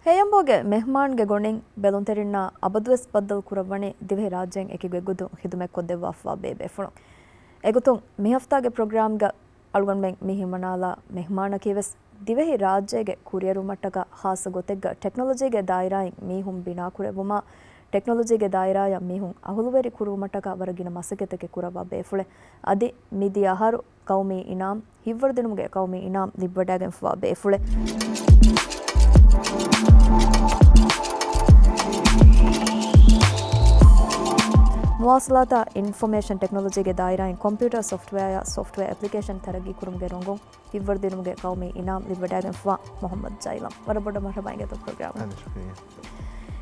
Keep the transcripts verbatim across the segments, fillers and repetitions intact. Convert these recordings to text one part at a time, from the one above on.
އެއަށް އެމްއޯގެ މެހްމާންގެ ގޮނޑިން ބެލުންތެރިންނާ އަބަދުވެސް ބައްދަލު ކުރައްވަނީ ދިވެހި ރާއްޖޭން އެކި ގޮތްގޮތުން ޚިދުމަތް ކޮށްދެއްވާފައިވާ ބޭބޭފުޅުން. އެގޮތުން މިހަފްތާގެ ޕްރޮގްރާމްގަ އަޅުގަނޑުމެން މި ހިމަނާލާ މެހްމާނަކީވެސް ދިވެހި ރާއްޖޭގެ ކުރިއެރުމަށްޓަކާ ޚާއްޞަ ގޮތެއްގަ ޓެކްނޮލޮޖީގެ ދާއިރާއިން މީހުން ބިނާކުރެއްވުމާ، ޓެކްނޮލޮޖީގެ ދާއިރާއަށް މީހުން އަހުލުވެރި ކުރުވުމަށްޓަކާ ވަރަށް ގިނަ މަސައްކަތްތަކެއް ކުރައްވާ ބޭފުޅެއް. އަދި މިދިޔަ އަހަރު ޤައުމީ އިނާމް، ހިތްވަރުދިނުމުގެ ޤައުމީ އިނާމް ލިބިވަޑައިގެންފަވާ ބޭފުޅެއް. މުވާޞަލާތާ އިންފޮމޭޝަން ޓެކްނޮލޮޖީގެ ދާއިރާއިން ކޮމްޕިއުޓަރ ސޮފްޓްވެއާއާ ސޮފްޓްވެއާ އެޕްލިކޭޝަން ތަރައްގީ ކުރުމުގެ ރޮނގުން ހިތްވަރުދިނުމުގެ ޤައުމީ އިނާމް ލިބިވަޑައިގެންފަވާ މުޙައްމަދު ޖައިލަމް. ވަރަށް ބޮޑަށް މަރުޙަބާ އިނގޭތޯ ޕްރޮގްރާމަށް. އަދި ޝުކުރިއްޔާ.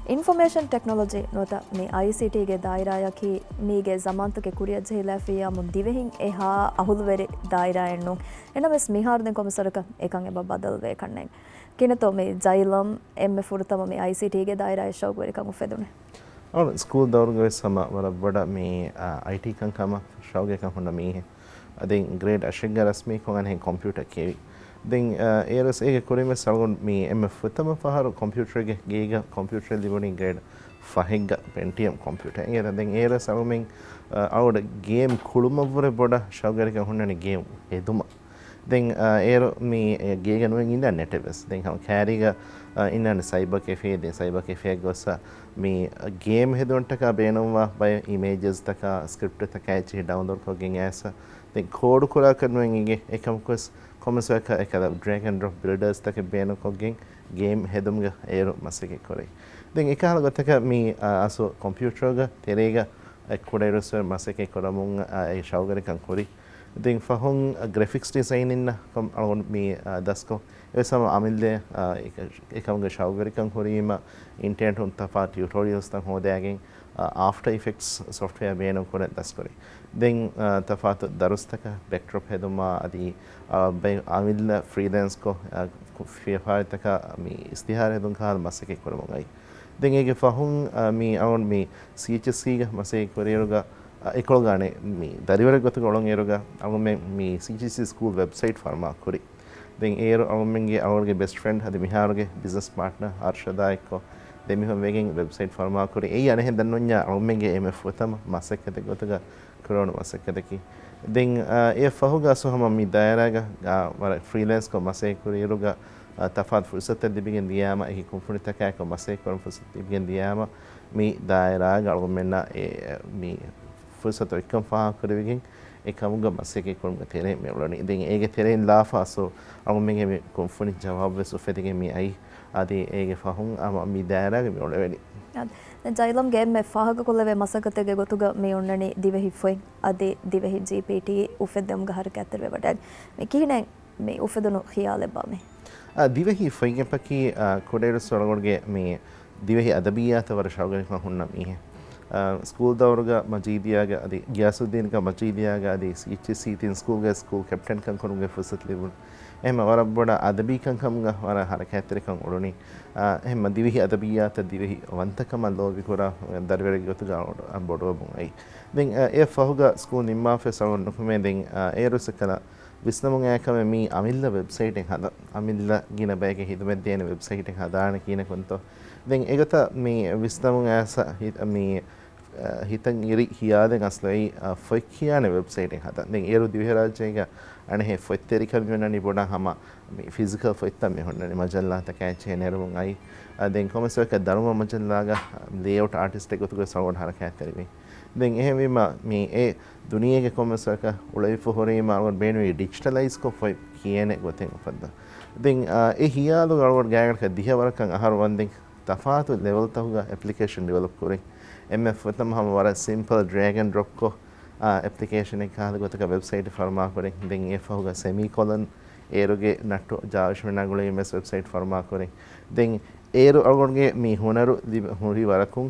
އިންފޮމޭޝަން ޓެކްނޮލޮޖީ ނުވަތަ މި އައިސީޓީގެ ދާއިރާއަކީ މީގެ ޒަމާންތަކެއް ކުރިއަށްޖެހިލާފިއްޔާމު ދިވެހިން އެހާ އަހުލުވެރި ދާއިރާއެއް ނޫން. އެހެންނަމަވެސް މިހާރު ދެން ކޮންމެސް ވަރަކަށް އެކަން އެބަ ބަދަލުވޭ ކަންނޭނގެ. ކިހިނެއްތޯ މި ޖައިލަމް އެންމެ ފުރަތަމަ މި އައިސީޓީގެ ދާއިރާއަށް ޝައުގުވެރިކަން އުފެދުނީ؟ އަޅު ސްކޫލް ދައުރުގަ ވެސް ހަމަ ވަރަށް ބޮޑަށް މި، އާ، އައިޓީ ކަންކަމަށް ޝައުގުވެރިކަން ހުންނަ މީހެއް. އަދި ގްރޭޑް އަށެއްގަ ރަސްމީކޮށް އަނެއްހެން ކޮމްޕިއުޓަރ ކެވި. ދެން، އާ، އޭރުވެސް އޭގެ ކުރިންވެސް އަޅުގަނޑު މި އެންމެ ފުރަތަމަ ފަހަރު ކޮމްޕިއުޓަރެއްގެ ގޭގަ ކޮމްޕިއުޓަރެއް ލިބުނީ ގްރޭޑް ފަހެއްގަ ޕެންޓިއަމް ކޮމްޕިއުޓަރ. އެނގޭތަ؟ ދެން އޭރުވެސް އަޅުމެން، އާ، އަޅުގަނޑަށް ގޭމް ކުޅުމަށްވުރެ ބޮޑަށް ޝައުގުވެރިކަން ހުންނަނީ ގޭމް ހެދުމަށް. ދެން، އާ، އޭރު މި ގޭގަ ނުވެ އިންނަ ނެޓެއް ވެސް. ދެން ހަމަ ކައިރީގަ، އާ، އިންނަނީ ސައިބަ ކެފޭ. ދެން ސައިބަ ކެފޭ ގޮސް މި ގޭމް ހެދުންޓަކާ ބޭނުންވާ ބައެއް އިމޭޖަސްތަކާ، ސްކްރިޕްޓްތަކާ އެއްޗިހި ޑައުންލޯޑް ކޮށްގެން އައިސް ދެން ކޯޑު ކުރާކަށް ނުވެ އިނގޭ. އެކަމަކުވެސް ކޮމެސް ވަކަ އެކަލަ ޑްރެގް އެންޑް ޑްރޮޕް ބިލްޑަރސްތަކެއް ބޭނުންކޮށްގެން ގޭމް ހެދުމުގަ އޭރު މަސައްކަތް ކުރި. ދެން އެކަހަލަ ގޮތަކަށް މި، އާ، އަސްލު ކޮމްޕިއުޓަރުގަ ތެރޭގަ ކުޑައިރުއްސުރެ މަސައްކަތް ކުރަމުން، އާ، އެ ޝައުގުވެރިކަން ކުރި. ދެން ފަހުން، އާ، ގްރެފިކްސް ޑިޒައިނިން މި، އާ، ދަސްކޮށް އެވެސް ހަމަ އަމިއްލަ، އާ، އެކަ-، އެކަމުގެ ޝައުގުވެރިކަން ހުރީމަ އިންޓަރނެޓުން ތަފާތު ޓިއުޓޯރިއަލްސްތައް ހޯދާގެން، އާ، އާފްޓަ އިފެކްޓްސް ސޮފްޓްވެއާ ބޭނުން ކުރަން ދަސްކުރި. ދެން، އާ، ތަފާތު ދަރުސްތަކަށް ބެކްޑްރޮޕް ހެދުމާ އަދި، އާ، ބެ-، އަމިއްލަ ފްރީލޭންސްކޮށް، އާ، ކު-، ފިޔަފާރިތަކާ މި އިސްތިހާރު ހެދުން ކަހަލަ މަސައްކަތް ކުރަމުން އައި. ދެން އޭގެ ފަހުން، އާ، މި އަޅުން މި ސީއެޗްއެސްސީގަ މަސައްކަތް ކުރިއިރުގަ، އާ، އެކޮޅުގަ އަނެއް މި ދަރިވަރެއް ގޮތުގަ އުޅުންއިރުގަ އަޅުމެން މި ސީއެޗްއެސްސީ ސްކޫލް ވެބްސައިޓް ފަރުމާ ކުރި. ދެން އޭރު އަޅުމެންގެ އަޅުގަނޑުގެ ބެސްޓް ފްރެންޑް އަދި މިހާރުގެ ބިޒްނަސް ޕާޓްނަރ އަރްޝަދާ އެއްކޮށް ދެމީހުން ވެގެން ވެބްސައިޓް ފަރުމާ ކުރި. އެއީ އަނެއްހެން ދަންނަވަންޏާ އަޅުމެންގެ އެންމެ ފުރަތަމަ މަސައްކަތެއް ގޮތުގަ ކުރެވުނު މަސައްކަތަކީ. ދެން، އާ، އެ ފަހުގަ އަސްލު ހަމަ މި ދާއިރާގަ، އާ، ވަރަށް ފްރީލޭންސްކޮށް މަސައްކަތް ކުރިއިރުގަ، އާ، ތަފާތު ފުރުސަތެއް ލިބިގެން ދިޔާމަ، އެކި ކުންފުނިތަކާއެކު މަސައްކަތް ކުރަން ފުރުސަތު ލިބިގެން ދިޔާމަ، މި ދާއިރާގަ އަޅުގަނޑުމެންނަށް އެ، މި ފުރުސަތު އޮތްކަން ފާހަގަކުރެވިގެން، އެ ކަމުގަ މަސައްކަތް ކުރުމުގެ ތެރެއިން މި އުޅުނީ. ދެން އޭގެ ތެރެއިން ލާފަ އަސްލު އަޅުމެންގެ މި ކުންފުނި ޖަވާބުވެސް އުފެދިގެން މި އައީ. އަދި އޭގެ ފަހުން ހަމަ މި ދާއިރާގަ މި އުޅެވެނީ. އާދެ، ދެން ޖައިލަމްގެ އެންމެ ފާހަގަކޮށްލެވޭ މަސައްކަތެއްގެ ގޮތުގަ މި އޮންނަނީ ދިވެހި ފޮތް އަދި ދިވެހި ޖީޕީޓީ އުފެއްދެވުމުގަ ހަރަކާތްތެރިވެވަޑައިގެން. މި ކިހިނެއް މި އުފެދުނު ޚިޔާލެއްބާ މީ؟ އާ، ދިވެހި ފޮތް އެއް ޕަކީ، އާ، ކުޑައިރުއްސުރެ އަޅުގަނޑުގެ މި ދިވެހި އަދަބިއްޔާތަށް ވަރަށް ޝައުގުވެރިކަން ހުންނަ މީހެއް. އާ، ސްކޫލް ދައުރުގަ މަޖީދިއްޔާގަ އަދި ގިޔާސުއްދީންގަ މަޖީދިއްޔާގަ އަދި ސީއެޗްއެސްސީ ތިން ސްކޫލްގަ ސްކޫލް ކެޕްޓަންކަން ކުރުމުގެ ފުރުސަތު ލިބުނު. އެހެންމަ ވަރަށް ބޮޑަށް އަދަބީ ކަންކަމުގަ ވަރަށް ހަރަކާތްތެރިކަން އުޅުނީ. އާ، އެހެންމަ ދިވެހި އަދަބިއްޔާތަށް ދިވެހި ވަންތަކަމަށް ލޯބިކުރާ ދަރިވަރެއްގެ ގޮތުގަ އަޅު-، އަ، ބޮޑުވަމުން އައި. ދެން، އާ، އެ ފަހުގަ ސްކޫލް ނިންމާފަ ސަޅުން ނުކުމޭ ދެން، އާ، އޭރުސް އެކަލަ ވިސްނަމުން އައި ކަމެއް މީ އަމިއްލަ ވެބްސައިޓެއް ހަދަން. އަމިއްލަ ގިނަ ބަޔެއްގެ ހިދުމަތް ދޭނެ ވެބްސައިޓެއް ހަދާނެ ކިހިނެއް ކުންތޯ. ދެން އެގޮތަށް މި ވިސްނަމުން އައިސް ހި-، މި، އަ، ހިތަށް އިރި ހިޔާލެއް އަސްލު އެއީ، އަ، ފޮތް ކިޔާނެ ވެބްސައިޓެއް ހަދަން. ދެން އޭރު ދިވެހިރާއްޖޭގަ އަނެއްހެން ފޮތްތެރިކަން މި އޮންނަނީ ބޮޑަށް ހަމަ މި ފިޒިކަލް ފޮތްތައް މި ހުންނަނީ މަޖައްލާތަކާ އެއްޗެހި ނެރުމުން އައި. އަ، ދެން ކޮމެސް ވަކަ ދަރުމަ މަޖައްލާގަ ލޭއައުޓް އާޓިސްޓެއް ގޮތުގަ ސަޅުން ހަރަކާތްތެރިވި. ދެން އެހެންވީމަ، މި އެ ދުނިޔޭގެ ކޮންމެސް ވަރަކަށް އުޅެވިފަ ހުރީމަ އަޅުގަނޑު ބޭނުމީ ޑިޖިޓަލައިޒްކޮށް ފޮތް ކިޔޭނެ ގޮތެއް އުފައްދާ. ދެން، އާ، އެ ހިޔާލުގަ އަޅުގަނޑު ގާތްގަނޑަކަށް ދިހަ ވަރަކަށް އަހަރު ވަންދެން ތަފާތު ލެވެލްތަކުގަ އެޕްލިކޭޝަން ޑިވެލޮޕް ކުރިން. އެންމެ ފުރަތަމަ ހަމަ ވަރަށް ސިމްޕަލް ޑްރެގް އެންޑް ޑްރޮޕްކޮށް، އާ، އެޕްލިކޭޝަނެއް ކަހަލަ ގޮތަކަށް ވެބްސައިޓް ފަރުމާ ކުރިން. ދެން އެ ފަހުގަ ސެމީކޮލަން އޭރުގެ ނައްޓު ޖާވިޝްމެންނާ ގުޅިގެން ވެސް ވެބްސައިޓް ފަރުމާ ކުރިން. ދެން އޭރު އަޅުގަނޑުގެ މި ހުނަރު ލިބ-، ހުރި ވަރަކުން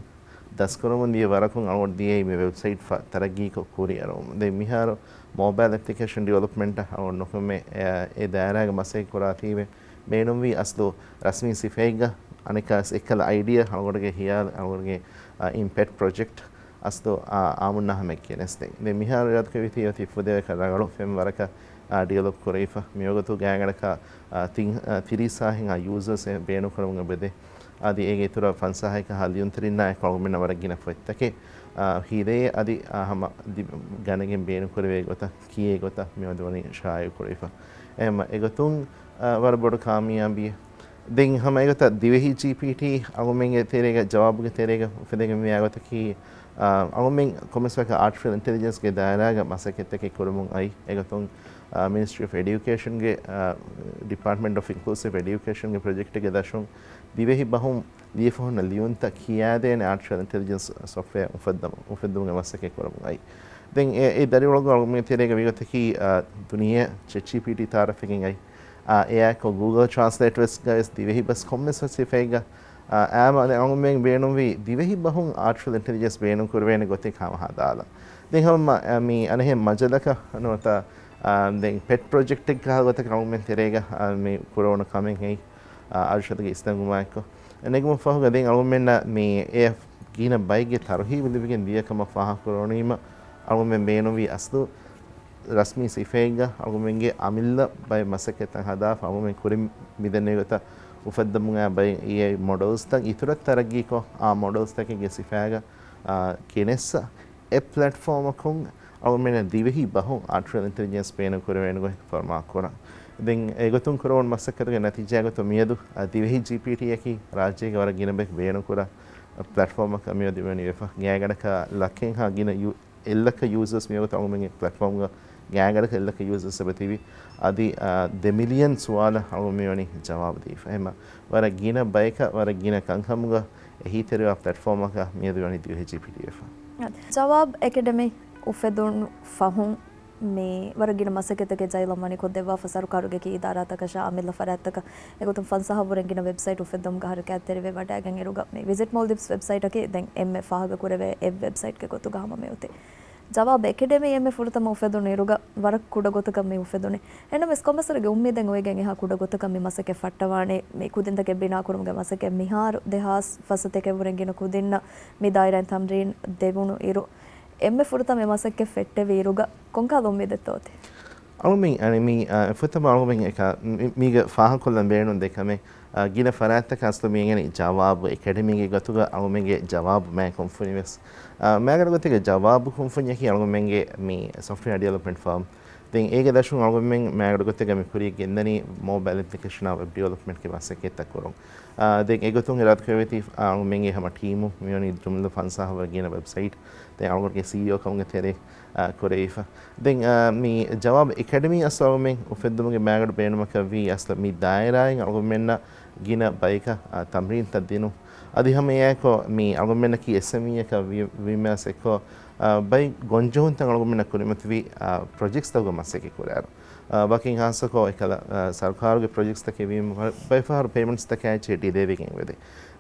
ދަސްކުރަމުން ދިޔަ ވަރަކުން އަޅުގަނޑު ދިޔައީ މި ވެބްސައިޓް ފަ-، ތަރައްގީކޮށް ކުރިއަރަވަމުން. ދެން މިހާރު މޯބައިލް އެޕްލިކޭޝަން ޑިވެލޮޕްމަންޓަށް އަޅުގަނޑު ނުކުމެ، އެ، އެ ދާއިރާގެ މަސައްކަތް ކުރާތީވެ ބޭނުންވީ އަސްލު ރަސްމީ ސިފައެއްގަ އަނެއްކާވެސް އެއްކަލަ އައިޑިއާ އަޅުގަނޑުގެ ހިޔާލު އަޅުގަނޑުގެ، އަ، އިމްޕެކްޓް ޕްރޮޖެކްޓް އަސްލު، އާ، އާމުންނާ ހަމައެކަނި ދެން މިހާރު އިރާދަކުރެއްވީތީ އޮތީ ފުދޭވަރަކަށް ރަނގަޅު ފެން ވަރަކަށް، އާ، ޑިވެލޮޕް ކުރެވިފަ. މިވަގުތު ގާތްގަނޑަކަށް، އާ، ތިން، އާ، ތިރީސް ހާހެއްހާ ޔޫޒަރސް އެ ބޭނުންކުރަމުން އެބަދޭ. އަދި އޭގެ އިތުރަށް ފަންސާހަކަށް ހާ ލިޔުންތެރިންނާއެކު އަޅުގަނޑަށް ވަރަށް ގިނަ ފޮތްތަކެއް، އާ، ހިރޭ އަދި، އާ، ހަމަ ދި-، ގަނެގެން ބޭނުންކުރެވޭ ގޮތަށް ކިޔޭ ގޮތަށް މިއަދު ވަނީ ޝާއިޢު ކުރެވިފަ. އެހެންމަ އެގޮތުން، އާ، ވަރަށް ބޮޑު ކާމިޔާބީއެއް. ދެން ހަމަ އެގޮތަށް ދިވެހި ޖީޕީޓީ އަޅުމެންގެ ތެރޭގަ ޖަވާބުގެ ތެރޭގަ އުފެދެގެން މިއާ ގޮތަކީ، އާ، އަޅުމެން ކޮންމެސް ވަކަ އާޓިފިޝަލް އިންޓެލިޖެންސްގެ ދާއިރާގަ މަސައްކަތްތަކެއް ކުރަމުން އައި. އެގޮތުން، އާ، މިނިސްޓްރީ އޮފް އެޑިއުކޭޝަންގެ، އާ، ޑިޕާޓްމަންޓް އޮފް އިންކްލޫސިވް އެޑިއުކޭޝަންގެ ޕްރޮޖެކްޓްގެ ދަށުން ދިވެހި ބަހުން ލިޔެފަ ހުންނަ ލިޔުންތައް ކިޔާދޭނެ އާޓިފިޝަލް އިންޓެލިޖެންސް ސޮފްޓްވެއާ އުފައްދަމު-، އުފެއްދުމުގެ މަސައްކަތް ކުރަމުން އައި. ދެން އެ، އެ ދަރިއުޅުމުގެ ތެރޭގަ ވީގޮތަކީ، އާ، ދުނިޔެ ޗެޓް ޖީޕީޓީ ތައާރަފްވެގެން އައި. އާ، އެއާއެކު ގޫގަލް ޓްރާންސްލޭޓް ވެސް ގައިސް ދިވެހި ބަސް ކޮންމެސް ވެސް ސިފައެއްގަ، އާ، އާމަ އަޅުމެން ބޭނުންވީ ދިވެހި ބަހުން އާޓިފިޝަލް އިންޓެލިޖެންސް ބޭނުން ކުރެވޭނެ ގޮތެއް ހަމަ ހަދާލަން. ދެން ހަމަ، އާ، މި އަނެހެން މަޖަލަކަށް ނުވަތަ، އާ، ދެން ޕެޓް ޕްރޮޖެކްޓެއް ކަހަލަ ގޮތަކަށް އަޅުމެން ތެރޭގަ، އާ، މި ކުރެވުނު ކަމެއް ހެއް. އާ، އަރްޝަދުގެ އިސްނަންގުމާއެކު. ނެގުމަށް ފަހުގަ ދެން އަޅުގަނޑުމެންނަށް މި އެ ގިނަ ބައެއްގެ ތަރުހީބު ލިބިގެން ދިޔަ ކަމަށް ފާހަގަކުރަނީމަ، އަޅުގަނޑުމެން ބޭނުންވީ އަސްލު ރަސްމީ ސިފައެއްގަ އަޅުގަނޑުމެންގެ އަމިއްލަ ބައެއް މަސައްކަތްތައް ހަދާފަ، އަޅުގަނޑުމެން ކުރިން މިދެންނެވި ގޮތަށް އުފައްދަމުން އައި ބައެއް އޭއައި މޮޑެލްސްތައް އިތުރަށް ތަރައްގީކޮށް، އާ މޮޑެލްސްތަކެއްގެ ސިފައިގަ، އާ، ގެނެއްސަ އެ ޕްލެޓްފޯމަކުން އަޅުގަނޑުމެންނަށް ދިވެހި ބަހުން އާޓިފިޝަލް އިންޓެލިޖެންސް ބޭނުން ކުރެވޭނެ ގޮތް ފަރުމާ ކުރަން. ދެން އެގޮތުން ކުރެވުނު މަސައްކަތުގެ ނަތީޖާ ގޮތުން މިއަދު، އަ، ދިވެހި ޖީޕީޓީއަކީ ރާއްޖޭގެ ވަރަށް ގިނަ ބަޔަކު ބޭނުންކުރާ ޕްލެޓްފޯމަކަށް މިއަދު ވަނީ ވެފަ. ގާތްގަނޑަކަށް ލައްކެއްހާ ގިނަ ޔޫ-، އެއްލައްކަ ޔޫޒަރސް މިވަގުތު އަޅުގަނޑުމެންގެ ޕްލެޓްފޯމްގަ ގާތްގަނޑަކަށް އެއްލައްކަ ޔޫޒަރސް އެބަތިބި. އަދި، އާ، ދެ މިލިއަން ސުވާލަށް އަޅުގަނޑު މިވަނީ ޖަވާބު ދީފަ. އެހެންމަ ވަރަށް ގިނަ ބަޔަކަށް ވަރަށް ގިނަ ކަންކަމުގަ އެހީތެރިވާ ޕްލެޓްފޯމަކަށް މިއަދު ވަނީ ދިވެހި ޖީޕީޓީ ވެފަ. ޖަވާބް އެކަޑަމީ އުފެދުނު ފަހުން މި ވަރަށް ގިނަ މަސައްކަތެއްގެ ޖައިލަށް ވަނީ ކޮށްދެއްވާފަ ސަރުކާރުގެ އިދާރާތަކަށާ އަމިއްލަ ފަރާތްތަކަށް. އެގޮތުން ފަންސާހަށް ވުރެ ގިނަ ވެބްސައިޓް އުފެއްދުމުގަ ހަރަކާތްތެރިވެ ވަޑައިގެން އިރުގަ މި ވިޒިޓް މޯލްޑިވްސް ވެބްސައިޓަކީ ދެން އެންމެ ފާހަގަކުރެވޭ އެއް ވެބްސައިޓްގެ ގޮތުގަ ހަމަ މިއޮތީ. ޖަވާބް އެކަޑަމީ އެންމެ ފުރަތަމަ އުފެދުނު އިރުގަ ވަރަށް ކުޑަ ގޮތަކަށް މި އުފެދުނީ. އެހެންނަމަވެސް ކޮންމެސް ވަރެއްގެ އުއްމީދެއް އޮވެގެން އެހާ ކުޑަ ގޮތަކަށް މި މަސައްކަތް ފައްޓަވާނީ. މި ކުދިންތަކެއް ބިނާކުރުމުގެ މަސައްކަތް މިހާރު ދެހާސް ފަސް ސަތޭކައަށް ވުރެ ގިނަ ކުދިންނަށް މި ދާއިރާއިން ތަމްރީން ދެވުނު އިރު، އެންމެ ފުރަތަމަ މަސައްކަތް ފެއްޓެވި އިރުގަ ކޮންކަހަލަ އުއްމީދެއްތޯ އޮތީ؟ އަޅުމެން އަނެ މި، އަ، ފުރަތަމަ އަޅުމެން އެކަ، މި، މީގަ ފާހަގަކޮށްލަން ބޭނުން ދެ ކަމެއް. އާ، ގިނަ ފަރާތްތަކަށް އަސްލު މި އެނގެނީ ޖަވާބު އެކަޑަމީގެ ގޮތުގަ އަޅުމެންގެ ޖަވާބު މާތް ކުންފުނި ވެސް. އާ، މާގަނޑު ގޮތެއްގެ ޖަވާބު ކުންފުންޏަކީ އަޅުމެންގެ މި ސޮފްޓްވެއާ ޑިވެލޮޕްމަންޓް ފާމް. ދެން އޭގެ ދަށުން އަޅުމެން މާގަނޑު ގޮތެއްގަ މި ކުރިޔަށް ގެންދަނީ މޯބައިލް އެޕްލިކޭޝަނާ ވެބް ޑިވެލޮޕްމަންޓްގެ މަސައްކަތްތައް ކުރުން. އާ، ދެން އެގޮތުން އިރާދަކުރެވޭތީ، އާ، އަޅުމެންގެ ހަމަ ޓީމު މިވަނީ ޖުމްލަ ފަންސާހަށް ވަރަށް ގިނަ ވެބްސައިޓް. ދެން އަޅުގަނޑުގެ ސީއީއޯ ކަމުގެ ތެރޭ އާ، ކުރެވިފަ. ދެން، އާ، މި ޖަވާބް އެކަޑަމީ އަސްލު އަޅުމެން އުފެއްދުމުގެ މާގަނޑު ބޭނުމަކަށް ވީ އަސްލު މި ދާއިރާއިން އަޅުގަނޑުމެންނަށް ގިނަ ބަޔަކަށް، އާ، ތަމްރީންތައް ދިނުން. އަދި ހަމަ އެއާއެކު މި އަޅުގަނޑުމެންނަކީ އެސްއެމްއީއަކަށް ވީ-، ވީމާސް އެއްކޮށް، އާ، ބައެއް ގޮންޖެހުންތައް އަޅުގަނޑުމެންނަށް ކުރިމަތިވި، އާ، ޕްރޮޖެކްޓްސްތަކުގަ މަސައްކަތް ކުރާއިރު. އާ، ވަކިން ހާއްސަކޮށް އެކަލަ، އާ، ސަރުކާރުގެ ޕްރޮޖެކްޓްސްތަކެއް ވީމަ ބައެއް ފަހަރު ޕޭމަންޓްސްތަކާއެއްޗެއް ޑިލޭވެގެން އެބަދޭ.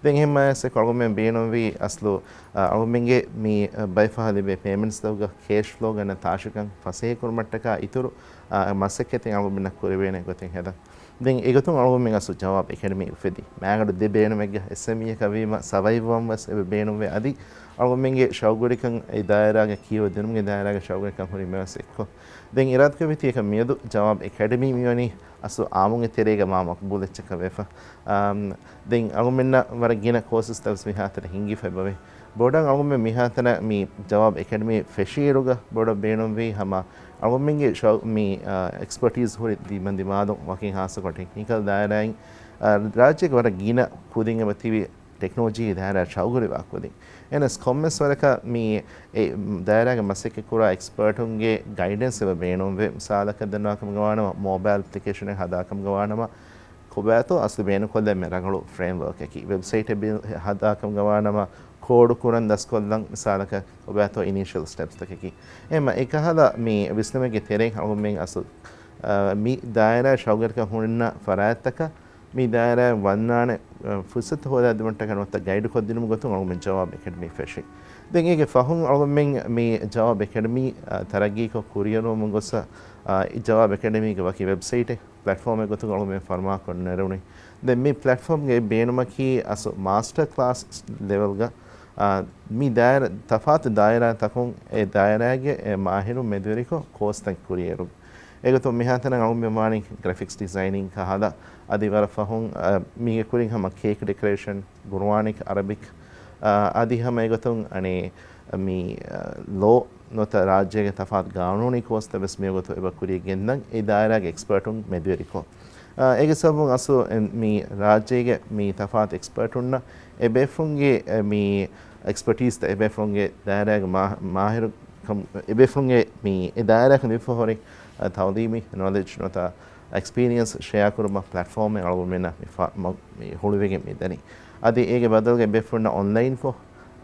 ދެން އެހެން މާސްއެއް އަޅުގަނޑުމެން ބޭނުންވީ އަސްލު، އަ، އަޅުގަނޑުމެންގެ މި، އަ، ބައެއް ފަހަރު ލިބޭ ޕޭމަންޓްސްތަކުގަ ކޭޝް ފްލޯގަ ނަން ތާށިކަން ފަސޭހަކުރުމަށްޓަކާ އިތުރު، އަ، މަސައްކަތެއް އަޅުގަނޑުމެންނަށް ކުރެވޭނެ ގޮތެއް ހަދަން. ދެން އެގޮތުން އަޅުގަނޑުމެން އަސްލު ޖަވާބް އެކަޑަމީ އުފެދި. މާގަނޑު ދެ ބޭނުމެއްގަ އެސްއެމްއީއަކަށް ވީމަ ސަވައިވްވަން ވެސް އެބަ ބޭނުންވޭ. އަދި އަޅުގަނޑުމެންގެ ޝައުގުވެރިކަން އެ ދާއިރާގަ ކިޔަވަދިނުމުގެ ދާއިރާގަ ޝައުގުވެރިކަން ހުރީމަ ވެސް އެއްކޮށް. ދެން އިރާދަކުރެވޭތީ އެކަ މިއަދު ޖަވާބް އެކަޑަމީ މިވަނީ އަސްލު އާއްމުގެ ތެރޭގަ މާ މަޤްބޫލު އެއްޗަކަށް ވެފަ. އާ، ދެން އަޅުގަނޑުމެންނަށް ވަރަށް ގިނަ ކޯސަސްތައް ވެސް މިހާތަނަށް ހިންގިފަ އެބަވޭ. ބޮޑަށް އަޅުގަނޑުމެން މިހާތަނަށް މި ޖަވާބް އެކަޑަމީ ފެށިއިރުގަ ބޮޑަށް ބޭނުންވީ ހަމަ އަޅުގަނޑުމެންގެ ޝައު-، މި، އާ، އެކްސްޕަޓީސް ހުރި ދިމަން ދިމާލުން ވަކިން ހާއްސަކޮށް ޓެކްނިކަލް ދާއިރާއިން، އާ، ރާއްޖޭގެ ވަރަށް ގިނަ ކުދިން އެބަ ތިބި ޓެކްނޮލޮޖީ ދާއިރާ ޝައުގުވެރިވާ ކުދިން. އެހެނަސް ކޮންމެސް ވަރަކަށް މި އެ ދާއިރާގެ މަސައްކަތް ކުރާ އެކްސްޕަޓުންގެ ގައިޑެންސް އެބަ ބޭނުންވޭ. މިސާލަކަށް ދަންނަވާކަމުގަ ވާނަމަ، މޯބައިލް އެޕްލިކޭޝަނެއް ހަދާކަމުގަ ވާނަމަ، ކޮބާތޯ އަސްލު ބޭނުންކޮށްލަން މި ރަނގަޅު ފްރޭމްވަރކަކީ. ވެބްސައިޓެއް ބި-، ހަދާކަމުގަ ވާނަމަ، ކޯޑު ކުރަން ދަސްކޮށްލަން މިސާލަކަށް އޮބާތޯ އިނީޝިއަލް ސްޓެޕްސްތަކަކީ. އެހެންމަ އެކަހަލަ މި ވިސްނުމެއްގެ ތެރެއިން އަޅުގަނޑުމެން އަސްލު، އަ، މި ދާއިރާ ޝައުގުވެރިކަން ހުންނަ ފަރާތްތަކަށް މި ދާއިރާއަށް ވަންނާނެ، އަ، ފުރުސަތު ހޯދާދިނުމަށްޓަކަ ނުވަތަ ގައިޑު ކޮށްދިނުމުގެ ގޮތުން އަޅުގަނޑުމެން ޖަވާބް އެކަޑަމީ ފެށި. ދެން އޭގެ ފަހުން އަޅުގަނޑުމެން މި ޖަވާބް އެކަޑަމީ، އަ، ތަރައްގީކޮށް ކުރިއެރުވަމުން ގޮސް، އަ، ޖަވާބް އެކަޑަމީގެ ވަކި ވެބްސައިޓެއް ޕްލެޓްފޯމެއް ގޮތުގަ އަޅުގަނޑުމެން ފަރުމާކޮށް ނެރުނީ. ދެން މި ޕްލެޓްފޯމްގެ ބޭނުމަކީ އަސްލު މާސްޓަރ ކްލާސް ލެވެލްގަ، އާ، މި ދާއިރާ، ތަފާތު ދާއިރާތަކުން އެ ދާއިރާގެ އެ މާހިރުން މެދުވެރިކޮށް ކޯސްތައް ކުރިއެރުން. އެގޮތުން މިހާތަނަށް އަޅުގަނޑުމެން ވާނީ ގްރެފިކްސް ޑިޒައިނިން ކަހަލަ، އަދި ވަރަށް ފަހުން، އަ، މީގެ ކުރިން ހަމަ ކޭކް ޑެކޮރޭޝަން، ގުރުއާނިކް އަރަބިކް، އަ، އަދި ހަމަ އެގޮތުން އަނެއް މި، އަ، ލޯ ނުވަތަ ރާއްޖޭގެ ތަފާތު ގާނޫނީ ކޯސްތައް ވެސް މިވަގުތު އެބަ ކުރިޔަށް ގެންދަން އެ ދާއިރާގެ އެކްސްޕާޓުން މެދުވެރިކޮށް. އަ، އޭގެ ސަބަބުން އަސްލު އެ، މި ރާއްޖޭގެ މި ތަފާތު އެކްސްޕާޓުންނަށް އެ ބޭފުޅުންގެ، އެ، މި އެކްސްޕަޓީސްތައް އެ ބޭފުޅުންގެ ދާއިރާގެ މާ-، މާހިރު ކަމް، އެ ބޭފުޅުންގެ މި އެ ދާއިރާއަކަށް ލިބިފަ ހުރި، އަ، ތައުލީމީ ނޮލެޖް ނުވަތަ އެކްސްޕީރިއަންސް ޝެއާ ކުރުމަށް ޕްލެޓްފޯމެއް އަޅުގަނޑުމެންނަށް މި ފަ-، މަ-، މި ހުޅުވިގެން މި ދަނީ. އަދި އޭގެ ބަދަލުގައި ބޭފުޅުންނަށް އޮންލައިންކޮށް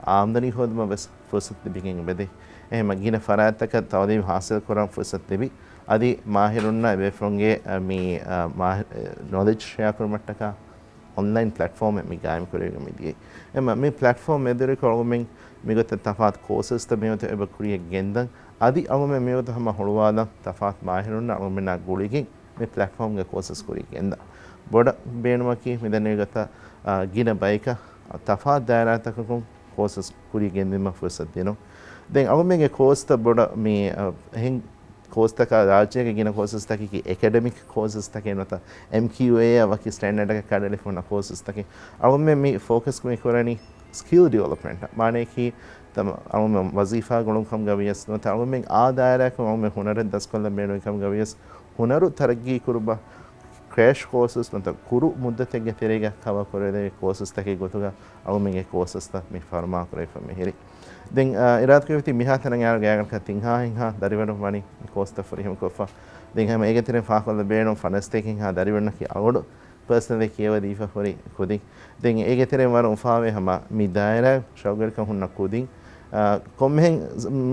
އާމްދަނީ ހޯދުމަށް ވެސް ފުރުސަތު ލިބިގެން އެބަދޭ. އެހެން ގިނަ ފަރާތްތަކަށް ތައުލީމް ހާސިލް ކުރަން ފުރުސަތު ލިބި، އަދި މާހިރުންނަށް އެބޭފުޅުންގެ، އަ، މި، އަ، މާ-، އެ، ނޮލެޖް ޝެއާ ކުރުމަށްޓަކާ އޮންލައިން ޕްލެޓްފޯމެއް މި ގާއިމް ކުރެވިގެން މި ދިޔައީ. އެމަ މި ޕްލެޓްފޯމް މެދުވެރިކޮށް އަޅުގަނޑުމެން މިގޮތަށް ތަފާތު ކޯސަސްތައް މިގޮތަށް އެބަ ކުރިޔަށް ގެންދަން، އަދި އަޅުގަނޑުމެން މިގޮތަށް ހަމަ ހުޅުވާލަން ތަފާތު މާހިރުންނަށް އަޅުގަނޑުމެންނާ ގުޅިގެން މި ޕްލެޓްފޯމްގެ ކޯސަސް ކުރިޔަށް ގެންދަން. ބޮޑަށް ބޭނުމަކީ މިދެންނެވި ގޮތަށް، އާ، ގިނަ ބަޔަކަށް ތަފާތު ދާއިރާތަކަކުން ކޯސަސް ކުރިޔަށް ގެންދިއުމަށް ފުރުސަތު ދިނުން. ދެން އަޅުގަނޑުމެންގެ ކޯސްތައް ބޮޑަށް މި، އަ، އެހެން ކޯސްތަކާ ރާއްޖޭގެ ގިނަ ކޯސަސްތަކަކީ އެކަޑެމިކް ކޯސަސްތަކެއް ނުވަތަ އެމްކިއުއޭއާ ވަކި ސްޓޭންޑަޑަކަށް ކަނޑައެޅިފަ ހުންނަ ކޯސަސްތަކެއް. އަޅުގަނޑުމެން މި ފޯކަސް މި ކުރަނީ ސްކިލް ޑިވެލޮޕްމަންޓަށް. މާނަޔަކީ ތަމަ އަޅުގަނޑުމެން ވަޒީފާ ގުޅުން ކަމުގަ ވިޔަސް ނުވަތަ އަޅުގަނޑުމެން އާ ދާއިރާއަކުން އަޅުގަނޑުމެން ހުނަރެއް ދަސްކޮށްލަން ބޭނުން ކަމުގަ ވިޔަސް ހުނަރު ތަރައްގީ ކުރުމަށް ކްރޭޝް ކޯސަސް ނުވަތަ ކުރު މުއްދަތެއްގެ ތެރޭގަ ކަވަރ ކުރެވޭ ކޯސަސްތަކެއް ގޮތުގަ އަޅުގަނޑުމެންގެ ކޯސަސްތައް މި ފަރުމާ ކުރެވިފަ މިހިރީ. ދެން، އާ، އިރާދަކުރެވިތީ މިހާތަނަށް އައިރު ގާތްގަނޑަކަށް ތިން ހާހެއްހާ ދަރިވަރުން ވަނީ މި ކޯސްތައް ފުރިހަމަކޮށްފަ. ދެން ހަމަ އޭގެ ތެރެއިން ފާހަގަކޮށްލަ ބޭނުން ފަނަސްތޭކެއްހާ ދަރިވަރުންނަކީ އަޅުގަނޑު ޕާސަނަލީ ކިޔަވަދީފަ ހުރި ކުދިން. ދެން އޭގެ ތެރެއިން ވަރަށް އުފާވޭ ހަމަ މި ދާއިރާ ޝައުގުވެރިކަން ހުންނަ ކުދިން، އާ، ކޮންމެހެން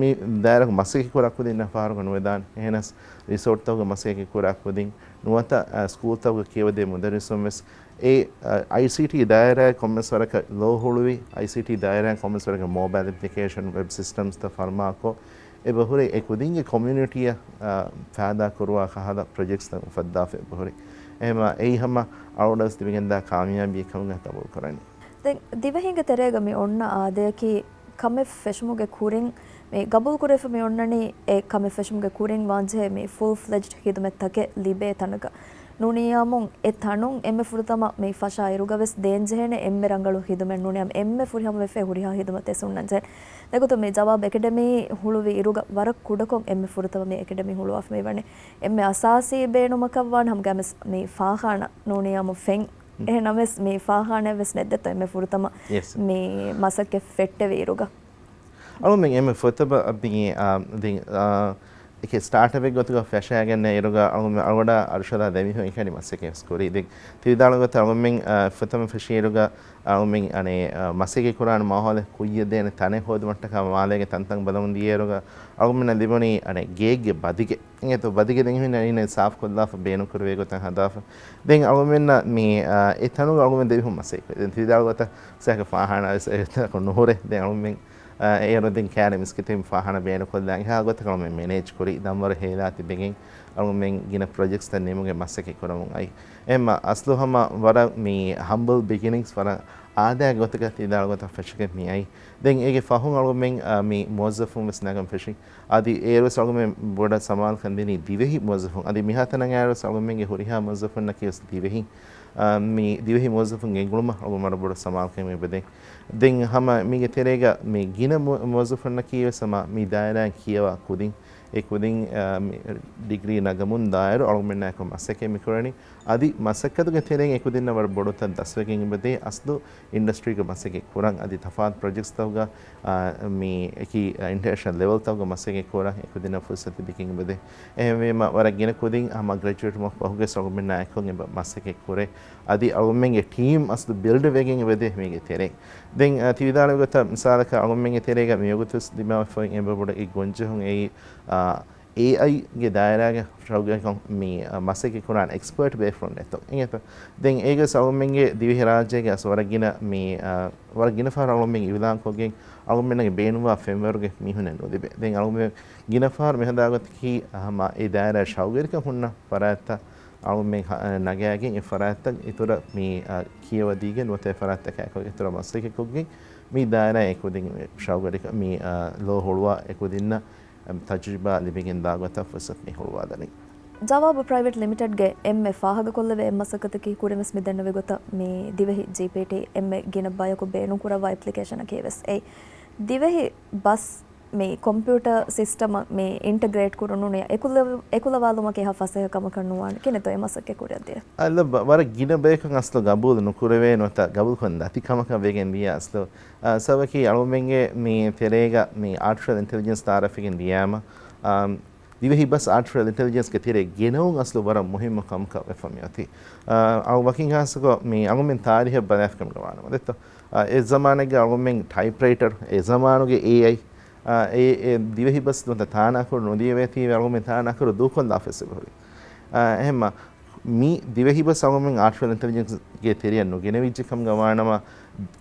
މި ދާއިރާގެ މަސައްކަތް ކުރާ ކުދިންނަށް ފަހަރު ނުވެދާނެ. އެހެނަސް ރިސޯޓްތަކުގެ މަސައްކަތް ކުރާ ކުދިން ނުވަތަ، އާ، ސްކޫލްތަކުގެ ކިޔަވަދޭ މުދައްރިސުން ވެސް އެ، އަ، އައިސީޓީ ދާއިރާއަށް ކޮންމެސް ވަރަކަށް ލޯ ހުޅުވި، އައިސީޓީ ދާއިރާއަށް ކޮންމެސް ވަރަކަށް މޯބައިލް އެޕްލިކޭޝަން، ވެބް ސިސްޓަމްސްތައް ފަރުމާކޮށް، އެބަހުރި އެ ކުދިންގެ ކޮމިއުނިޓީއަށް، އަ، ފައިދާ ކުރުވާ ކަހަލަ ޕްރޮޖެކްޓްސްތައް އުފައްދާފަ އެބަހުރި. އެހެމަ އެއީ ހަމަ އަޅުގަނޑަށް ލިބިގެންދާ ކާމިޔާބީ ކަމުގަ ގަބޫލު ކުރަނީ. ދެން ދިވެހިންގެ ތެރޭގަ މި އޮންނަ އާދަޔަކީ ކަމެއް ފެށުމުގެ ކުރިން މި ގަބޫލު ކުރެފަ މި އޮންނަނީ، އެ ކަމެއް ފެށުމުގެ ކުރިން ވާންޖެހޭ މި ފުލް ފްލެޖްޑް ހިދުމަތްތަކެއް ލިބޭ ތަނަކަށް. ނޫނީއާމުން އެ ތަނުން އެންމެ ފުރަތަމަ މި ފަށާ އިރުގަ ވެސް ދޭންޖެހޭނެ އެންމެ ރަނގަޅު ހިދުމަތް ނޫނީއާމު އެންމެ ފުރިހަމަވެފައި ހުރިހާ ހިދުމަތެއް ވެސް އޮންނަންޖެހޭ. ދެގޮތުން މި ޖަވާބު އެކަޑަމީ ހުޅުވި އިރުގަ ވަރަށް ކުޑަކޮށް އެންމެ ފުރަތަމަ މި އެކަޑަމީ ހުޅުވާފަ މި ވަނީ. އެންމެ އަސާސީ ބޭނުމަކަށް ވާން ހަމަގައިމެސް މި ފާޚާނާ ނޫނީއާމު ފެން. އެހެންނަމަވެސް މި ފާޚާނާ ވެސް ނެއްދެތޯ އެންމެ ފުރަތަމަ މި މަސައްކަތް ފެއްޓެވި އިރުގަ. އަޅުމެން އެންމެ ފުރަތަމަ މި، އާ، ދިން، އާ، އެކެ ސްޓާޓަޕެއް ގޮތުގަ ފެށައިގެންނެވި އިރުގަ އަޅުމެން އަޅުގަނޑާ އަރުޝަދާ ދެމީހުން އެކަނި މަސައްކަތް ވެސް ކުރީ. ދެން ތި ވިދާޅުވި ގޮތަށް އަޅުމެން، އާ، ފުރަތަމަ ފެށި އިރުގަ އަޅުމެން އަނެއް، އާ، މަސައްކަތް ކުރާނެ މާހައުލެއް ކުއްޔަށް ދޭނެ ތަނެއް ހޯދުމަށްޓަކާ މާލޭގެ ތަންތަން ބަލަމުން ދިޔައިރުގަ އަޅުމެންނަށް ލިބުނީ އަނެއް ގޭގެ ބަދިގެ. އެނގޭތޯ ބަދިގެ ދެން ހިންނަ އިން ސާފް ކޮށްލާފަ ބޭނުން ކުރެވޭ ގޮތަށް ހަދާފަ. ދެން އަޅުމެންނަށް މި، އާ، އެ ތަނުގަ އަޅުމެން ދެމީހުން މަސައްކަތް ކުރި. ދެން ތި ވިދާޅުވި ގޮތަށް ސައިކަ ފާޚާނާ ވެސް އެތަކުން ނުހުރޭ. ދެން އަޅުމެން، އާ، އޭރު ދެން ކައިރި މިސްކިތުން ފާޚާނާ ބޭނުން ކޮށްލާ އެހާ ގޮތަކަށް އަޅުމެން މެނޭޖް ކުރި. ދަންވަރު ހޭލާ ތިބެގެން އަޅުމެން ގިނަ ޕްރޮޖެކްޓްސްތައް ނިމުގެ މަސައްކަތް ކުރަމުން އައި. އެހެންމަ އަސްލު ހަމަ ވަރަށް މި ހަމްބަލް ބިގިނިންގްސް ވަރަށް އާދައިގެ ގޮތަކަށް ތި ވިދާޅުވި ގޮތަށް ފެށިގެން މި އައި. ދެން އޭގެ ފަހުން އަޅުމެން، އާ، މި މުވައްޒަފުން ވެސް ނަގަން ފެށި. އަދި އޭރުވެސް އަޅުގަނޑުމެން ބޮޑަށް ސަމާލުކަން ދިނީ ދިވެހި މުވައްޒަފުން. އަދި މިހާތަނަށް އައިރުވެސް އަޅުގަނޑުމެންގެ ހުރިހާ މުވައްޒަފުންނަކީ ވެސް ދިވެހި، އާ، މި ދިވެހި މުވައްޒަފުން ގެންގުޅުމަށް އަޅުގަނޑު ވަރަށް ބޮޑަށް ސަމާލުކަން އެބަދޭ. ދެން ހަމަ މީގެ ތެރޭގަ މި ގިނަ މު-، މުވައްޒަފުންނަކީ ވެސް ހަމަ މި ދާއިރާއިން ކިޔަވާ ކުދިން. އެ ކުދިން، އާ، މި ޑިގްރީ ނަގަމުން ދާއިރު އަޅުގަނޑުމެންނާއެކު މަސައްކަތް މި ކުރަނީ. އަދި މަސައްކަތުގެ ތެރެއިން އެ ކުދިންނަށް ވަރަށް ބޮޑުތައް ދަސްވެގެން އެބަދޭ. އަސްލު އިންޑަސްޓްރީގަ މަސައްކަތް ކުރަން އަދި ތަފާތު ޕްރޮޖެކްޓްސްތަކުގަ، އާ، މި އެކި، އާ، އިންޓަރނޭޝަނަލް ލެވެލްތަކުގަ މަސައްކަތް ކުރަން އެކުދިންނަށް ފުރުސަތު ދެކެން އެބަދޭ. އެހެންވީމަ ވަރަށް ގިނަ ކުދިން ހަމަ ގްރެޖުއޭޓް ވުމަށް ފަހުގައި އަޅުގަނޑުމެންނާ އެކު އެބަ މަސައްކަތް ކުރޭ. އަދި އަޅުގަނޑުމެންގެ ޓީމް އަސްލު ބިލްޑް ވެގެން އެބަދޭ މީގެ ތެރެއިން. ދެން، އާ، ތި ވިދާޅުވި ގޮތަށް މިސާލަކަށް އަޅުގަނޑުމެންގެ ތެރޭގަ މިވަގުތު ވެސް ދިމާވެފައި އެބަ ބޮޑަށް އެއް ގޮންޖެހުން އެއީ، އާ، އޭއައިގެ ދާއިރާގެ ޝައުގުވެރިކަން މި، އަ، މަސައްކަތް ކުރާނެ އެކްސްޕާޓް ބޭފުޅުން ނެތޯ. އެނގޭތަ؟ ދެން އޭގެ ސަބަބުން އަޅުގަނޑުމެންގެ ދިވެހިރާއްޖޭގެ އަސް ވަރަށް ގިނަ މި، އަ، ވަރަށް ގިނަ ފަހަރަށް އަޅުގަނޑުމެން އިއުލާން ކޮށްގެން އަޅުގަނޑުމެންނަށް ބޭނުންވާ ފެންވަރުގެ މީހުންނެއް ނުލިބޭ. ދެން އަޅުގަނޑުމެން ގިނަ ފަހަރު މިހަދާ ގޮތަކީ ހަމަ އެ ދާއިރާ ޝައުގުވެރިކަން ހުންނަ ފަރާތްތައް އަޅުގަނޑުމެން ހަ-، ނަގާގެން އެ ފަރާތްތައް އިތުރަށް މި، އަ، ކިޔަވަދީގެން ނުވަތަ އެ ފަރާތްތަކާއެކު އިތުރަށް މަސައްކަތްކޮށްގެން މި ދާއިރާ އެކުދިން ޝައުގުވެރިކަން މި، އަ، ލޯ ހުޅުވާ އެކުދިންނަށް ތަޖުރިބާ ލިބިގެން ދާ ގޮތަށް ފުރުސަތު މި ހުޅުވާލަނީ. ޖަވާބު ޕްރައިވެޓް ލިމިޓެޑްގެ އެންމެ ފާހަގަކޮށްލެވޭ އެއްމަސައްކަތަކީ ކުރިންވެސް މި ދެންނެވި ގޮތަށް މި ދިވެހި ޖީޕީޓީ އެންމެ ގިނަ ބަޔަކު ބޭނުންކުރައްވާ އެޕްލިކޭޝަނަކީވެސް އެއީ. ދިވެހި ބަސް މި ކޮމްޕިއުޓަރ ސިސްޓަމަށް މި އިންޓަގްރޭޓް ކުރުނު ނޫނީ އެކުލަ-، އެކުލަވާލުމަކީ އެހާ ފަސޭހަ ކަމަކަށް ނުވާނެ. ކިހިނެއްތޯ އެ މަސައްކަތް ކުރިއަށް ދިޔަ؟ އަލަށް ވަރަށް ގިނަ ބަޔަކުން އަސްލު ގަބޫލު ނުކުރެވޭ ނުވަތަ ގަބޫލުކޮށް ނަތި ކަމަކަށް ވެގެން ދިޔަ އަސްލު. އާ، ސަބަބަކީ އަޅުގަނޑުމެންގެ މި ތެރޭގަ މި އާޓިފިޝަލް އިންޓެލިޖެންސް ތައާރަފްވެގެން ދިޔައިމަ، އާ، ދިވެހި ބަސް އާޓިފިޝަލް އިންޓެލިޖެންސްގެ ތެރޭ ގެނައުން އަސްލު ވަރަށް މުހިއްމު ކަމަކަށް ވެފަ މިއޮތީ. އާ، އަޅު ވަކިން ހާއްސަކޮށް މި އަޅުގަނޑުމެން ތާރީހަށް ބަލާފިކަމުގަ ވާނަމަ ދެއްތޯ. އާ، އެ ޒަމާނެއްގަ އަޅުގަނޑުމެން ޓައިޕްރައިޓަރު، އެ ޒަމާނުގެ އޭއައި، އާ، އެ، އެ ދިވެހި ބަސް ނުވަތަ ތާނާކުރު ނުދިޔަވޭތީވެ އަޅުގަނޑުމެން ތާނާކުރު ދޫކޮށްލާފައިވެސް އެބަހުރި. އާ، އެހެންމަ މި ދިވެހި ބަސް އަޅުގަނޑުމެން އާޓިފިޝަލް އިންޓެލިޖެންސްގެ ތެރެއަށް ނުގެނެވިއްޖެ ކަމުގަ ވާނަމަ،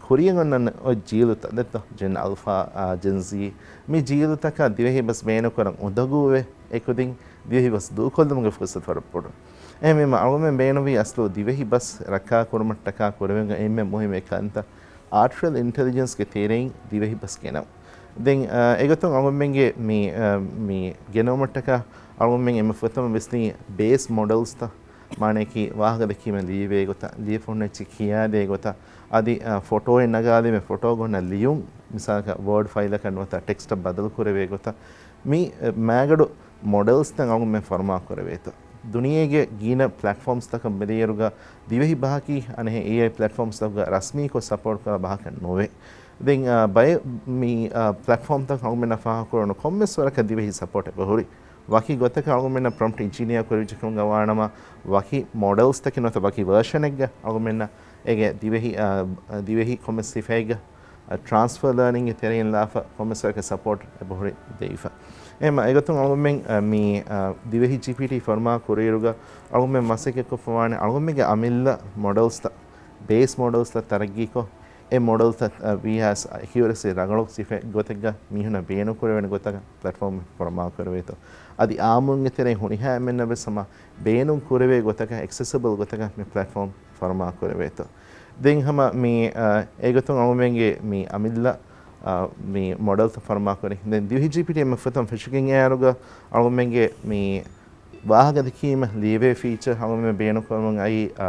ކުރިއަށް އޮންނަ އޮތް ޖީލުތައް ދެއްތޯ، ޖެން އަލްފާ، އާ، ޖެން ޒީ، މި ޖީލުތަކަށް ދިވެހި ބަސް ބޭނުންކުރަން އުނދަގޫވެ، އެކުދިން ދިވެހި ބަސް ދޫކޮށްލުމުގެ ފުރުސަތު ވަރަށް ބޮޑު. އެހެންވީމަ އަޅުގަނޑުމެން ބޭނުންވީ އަސްލު ދިވެހި ބަސް ރައްކާކުރުމަށްޓަކާ ކުރެވެން އެންމެ މުހިއްމު އެއް ކަންތައް އާޓިފިޝަލް އިންޓެލިޖެންސްގެ ތެރެއިން ދިވެހި ބަސް ގެނައުން. ދެން، އާ، އެގޮތުން އަޅުގަނޑުމެންގެ މި، އާ، މި ގެނައުމަށްޓަކާ އަޅުގަނޑުމެން އެންމެ ފުރަތަމަ ވިސްނީ ބޭސް މޮޑެލްސްތައް، މާނައަކީ ވާހަކަ ދެއްކީމަ ލިޔެވޭ ގޮތަށް، ލިޔެފަ ހުންނަ އެއްޗެއް ކިޔާދޭ ގޮތަށް، އަދި، އާ، ފޮޓޯއެއް ނަގާލީމަ ފޮޓޯގަ ހުންނަ ލިޔުން، މިސާލަކަށް ވޯޑް ފައިލަކަށް ނުވަތަ ޓެކްސްޓަށް ބަދަލު ކުރެވޭ ގޮތަށް، މި، އެ، މާގަޑު މޮޑެލްސްތައް އަޅުގަނޑުމެން ފަރުމާ ކުރެވޭތޯ. ދުނިޔޭގެ ގިނަ ޕްލެޓްފޯމްސްތަކަށް ބެލިއިރުގަ ދިވެހި ބަހަކީ އަނެއް އޭއައި ޕްލެޓްފޯމްސްތަކުގަ ރަސްމީކޮށް ސަޕޯޓް ކުރާ ބަހަކަށް ނުވޭ. ދެން، އާ، ބައެއް މި، އާ، ޕްލެޓްފޯމްތައް އަޅުގަނޑުމެންނަށް ފާހަގަކުރުނު ކޮންމެސް ވަރަކަށް ދިވެހި ސަޕޯޓް އެބަހުރި. ވަކި ގޮތަކަށް އަޅުގަނޑުމެންނަށް ޕްރޮމްޕްޓް އިންޖިނިއަރ ކުރެވިއްޖެކަމުގަ ވާނަމަ، ވަކި މޮޑެލްސްތަކެއް ނުވަތަ ވަކި ވަރޝަނެއްގަ އަޅުގަނޑުމެންނަށް އޭގެ ދިވެހި، އާ، ދިވެހި ކޮންމެސް ސިފައެއްގަ، އާ، ޓްރާންސްފާ ލާނިންގެ ތެރެއިން ލާފަ ކޮންމެސް ވަރަކަށް ސަޕޯޓް އެބަހުރި ދެވިފަ. އެހެންމަ އެގޮތުން އަޅުގަނޑުމެން، އާ، މި، އާ، ދިވެހި ޖީޕީޓީ ފަރުމާ ކުރިއިރުގަ އަޅުގަނޑުމެން މަސައްކަތްކޮށްފަ ވާނެ އަޅުގަނޑުމެންގެ އަމިއްލަ މޮޑެލްސްތައް، ބޭސް މޮޑެލްސްތައް ތަރައްގީކޮށް، އެ މޮޑެލްތައް، އާ، ވީހާވެސް އެކިއުރެސީ ރަނގަޅު ސިފައެއް ގޮތެއްގަ މީހުންނަށް ބޭނުންކުރެވޭނެ ގޮތަކަށް ޕްލެޓްފޯމް ފަރުމާ ކުރެވޭތޯ. އަދި އާއްމުންގެ ތެރެއިން ހުރިހާ އެންމެންނަށް ވެސް ހަމަ ބޭނުން ކުރެވޭ ގޮތަކަށް، އެކްސެސިބަލް ގޮތަކަށް މި ޕްލެޓްފޯމް ފަރުމާ ކުރެވޭތޯ. ދެން ހަމަ މި، އާ، އެގޮތުން އަޅުގަނޑުމެންގެ މި އަމިއްލަ، އާ، މި މޮޑެލްތައް ފަރުމާ ކުރި. ދެން ދިވެހި ޖީޕީޓީ އެންމެ ފުރަތަމަ ފެށިގެން އައިއިރުގަ އަޅުގަނޑުމެންގެ މި ވާހަކަ ދެއްކީމަ ލިޔެވޭ ފީޗަރ އަޅުގަނޑުމެން ބޭނުންކުރަމުން އައީ، އާ،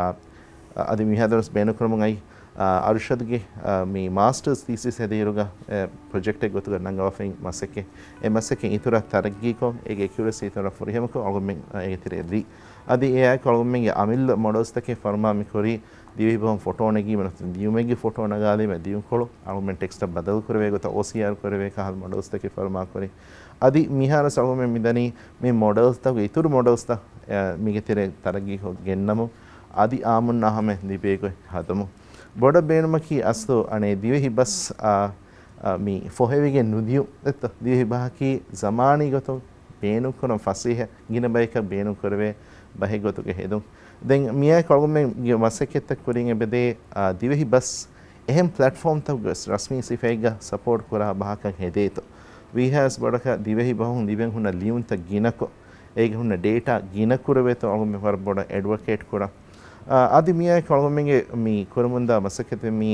އަދި މިހާރުވެސް ބޭނުންކުރަމުން އައީ، އާ، އަރުޝަދްގެ، އާ، މި މާސްޓަރސް ތީސިސް ހެދިއިރުގަ، އެ، ޕްރޮޖެކްޓެއް ގޮތުގަ ނަންގަވާފައި މަސައްކަތް. އެ މަސައްކަތް އިތުރަށް ތަރައްގީކޮށް، އޭގެ އެކިއުރެސީ އިތުރަށް ފުރިހަމަކޮށް، އަޅުގަނޑުމެން، އާ، އޭގެ ތެރެއަށް ދިޔަ. އަދި އެއާއެކު އަޅުގަނޑުމެންގެ އަމިއްލަ މޮޑެލްސްތަކެއް ފަރުމާ މި ކުރީ، ދިވެހި ބަހުން ފޮޓޯ ނެގީމަ ނުވަތަ ދިޔުމެއްގެ ފޮޓޯ ނަގާލީމަ ދިޔުންކޮޅު، އަޅުގަނޑުމެން ޓެކްސްޓަށް ބަދަލު ކުރެވޭ ގޮތަށް އޯސީއާރް ކުރެވޭ ކަހަލަ މޮޑެލްސްތަކެއް ފަރުމާ ކުރީ. އަދި މިހާރުވެސް އަޅުގަނޑުމެން މިދަނީ މި މޮޑެލްސްތަކުގެ އިތުރު މޮޑެލްސްތައް، އެ، މީގެ ތެރެއިން ތަރައްގީކޮށް ގެންނަމުން، އަދި އާއްމުންނާ ހަމަ ލިބޭ ގޮތް ހަދަމުން. ބޮޑަށް ބޭނުމަކީ އަސްލު އަނެއް ދިވެހި ބަސް، އާ، އާ، މި ފޮހެވިގެން ނުދިޔުން ދެއްތޯ؟ ދިވެހި ބަހަކީ ޒަމާނީ ގޮތުން ބޭނުންކުރަން ފަސޭހަ ގިނަ ބަޔަކަށް ބޭނުންކުރެވޭ ބަހެއް ގޮތުގަ ހެދުން. ދެން މިއާއެކު އަޅުގަނޑުމެންގެ މަސައްކަތްތައް ކުރިން އެބަދޭ، އާ، ދިވެހި ބަސް އެހެން ޕްލެޓްފޯމްތަކުގަވެސް ރަސްމީ ސިފައެއްގަ ސަޕޯޓް ކުރާ ބަހަކަށް ހެދޭތޯ. ވީހާވެސް ބޮޑަކަށް ދިވެހި ބަހުން ލިބެން ހުންނަ ލިޔުންތައް ގިނަކޮށް، އޭގެ ހުންނަ ޑޭޓާ ގިނަ ކުރެވޭތޯ އަޅުގަނޑުމެން ވަރަށް ބޮޑަށް އެޑްވޮކޭޓް ކުރަން. އާ، އަދި މިއާއެކު އަޅުގަނޑުމެންގެ މި ކުރަމުންދާ މަސައްކަތެއް މީ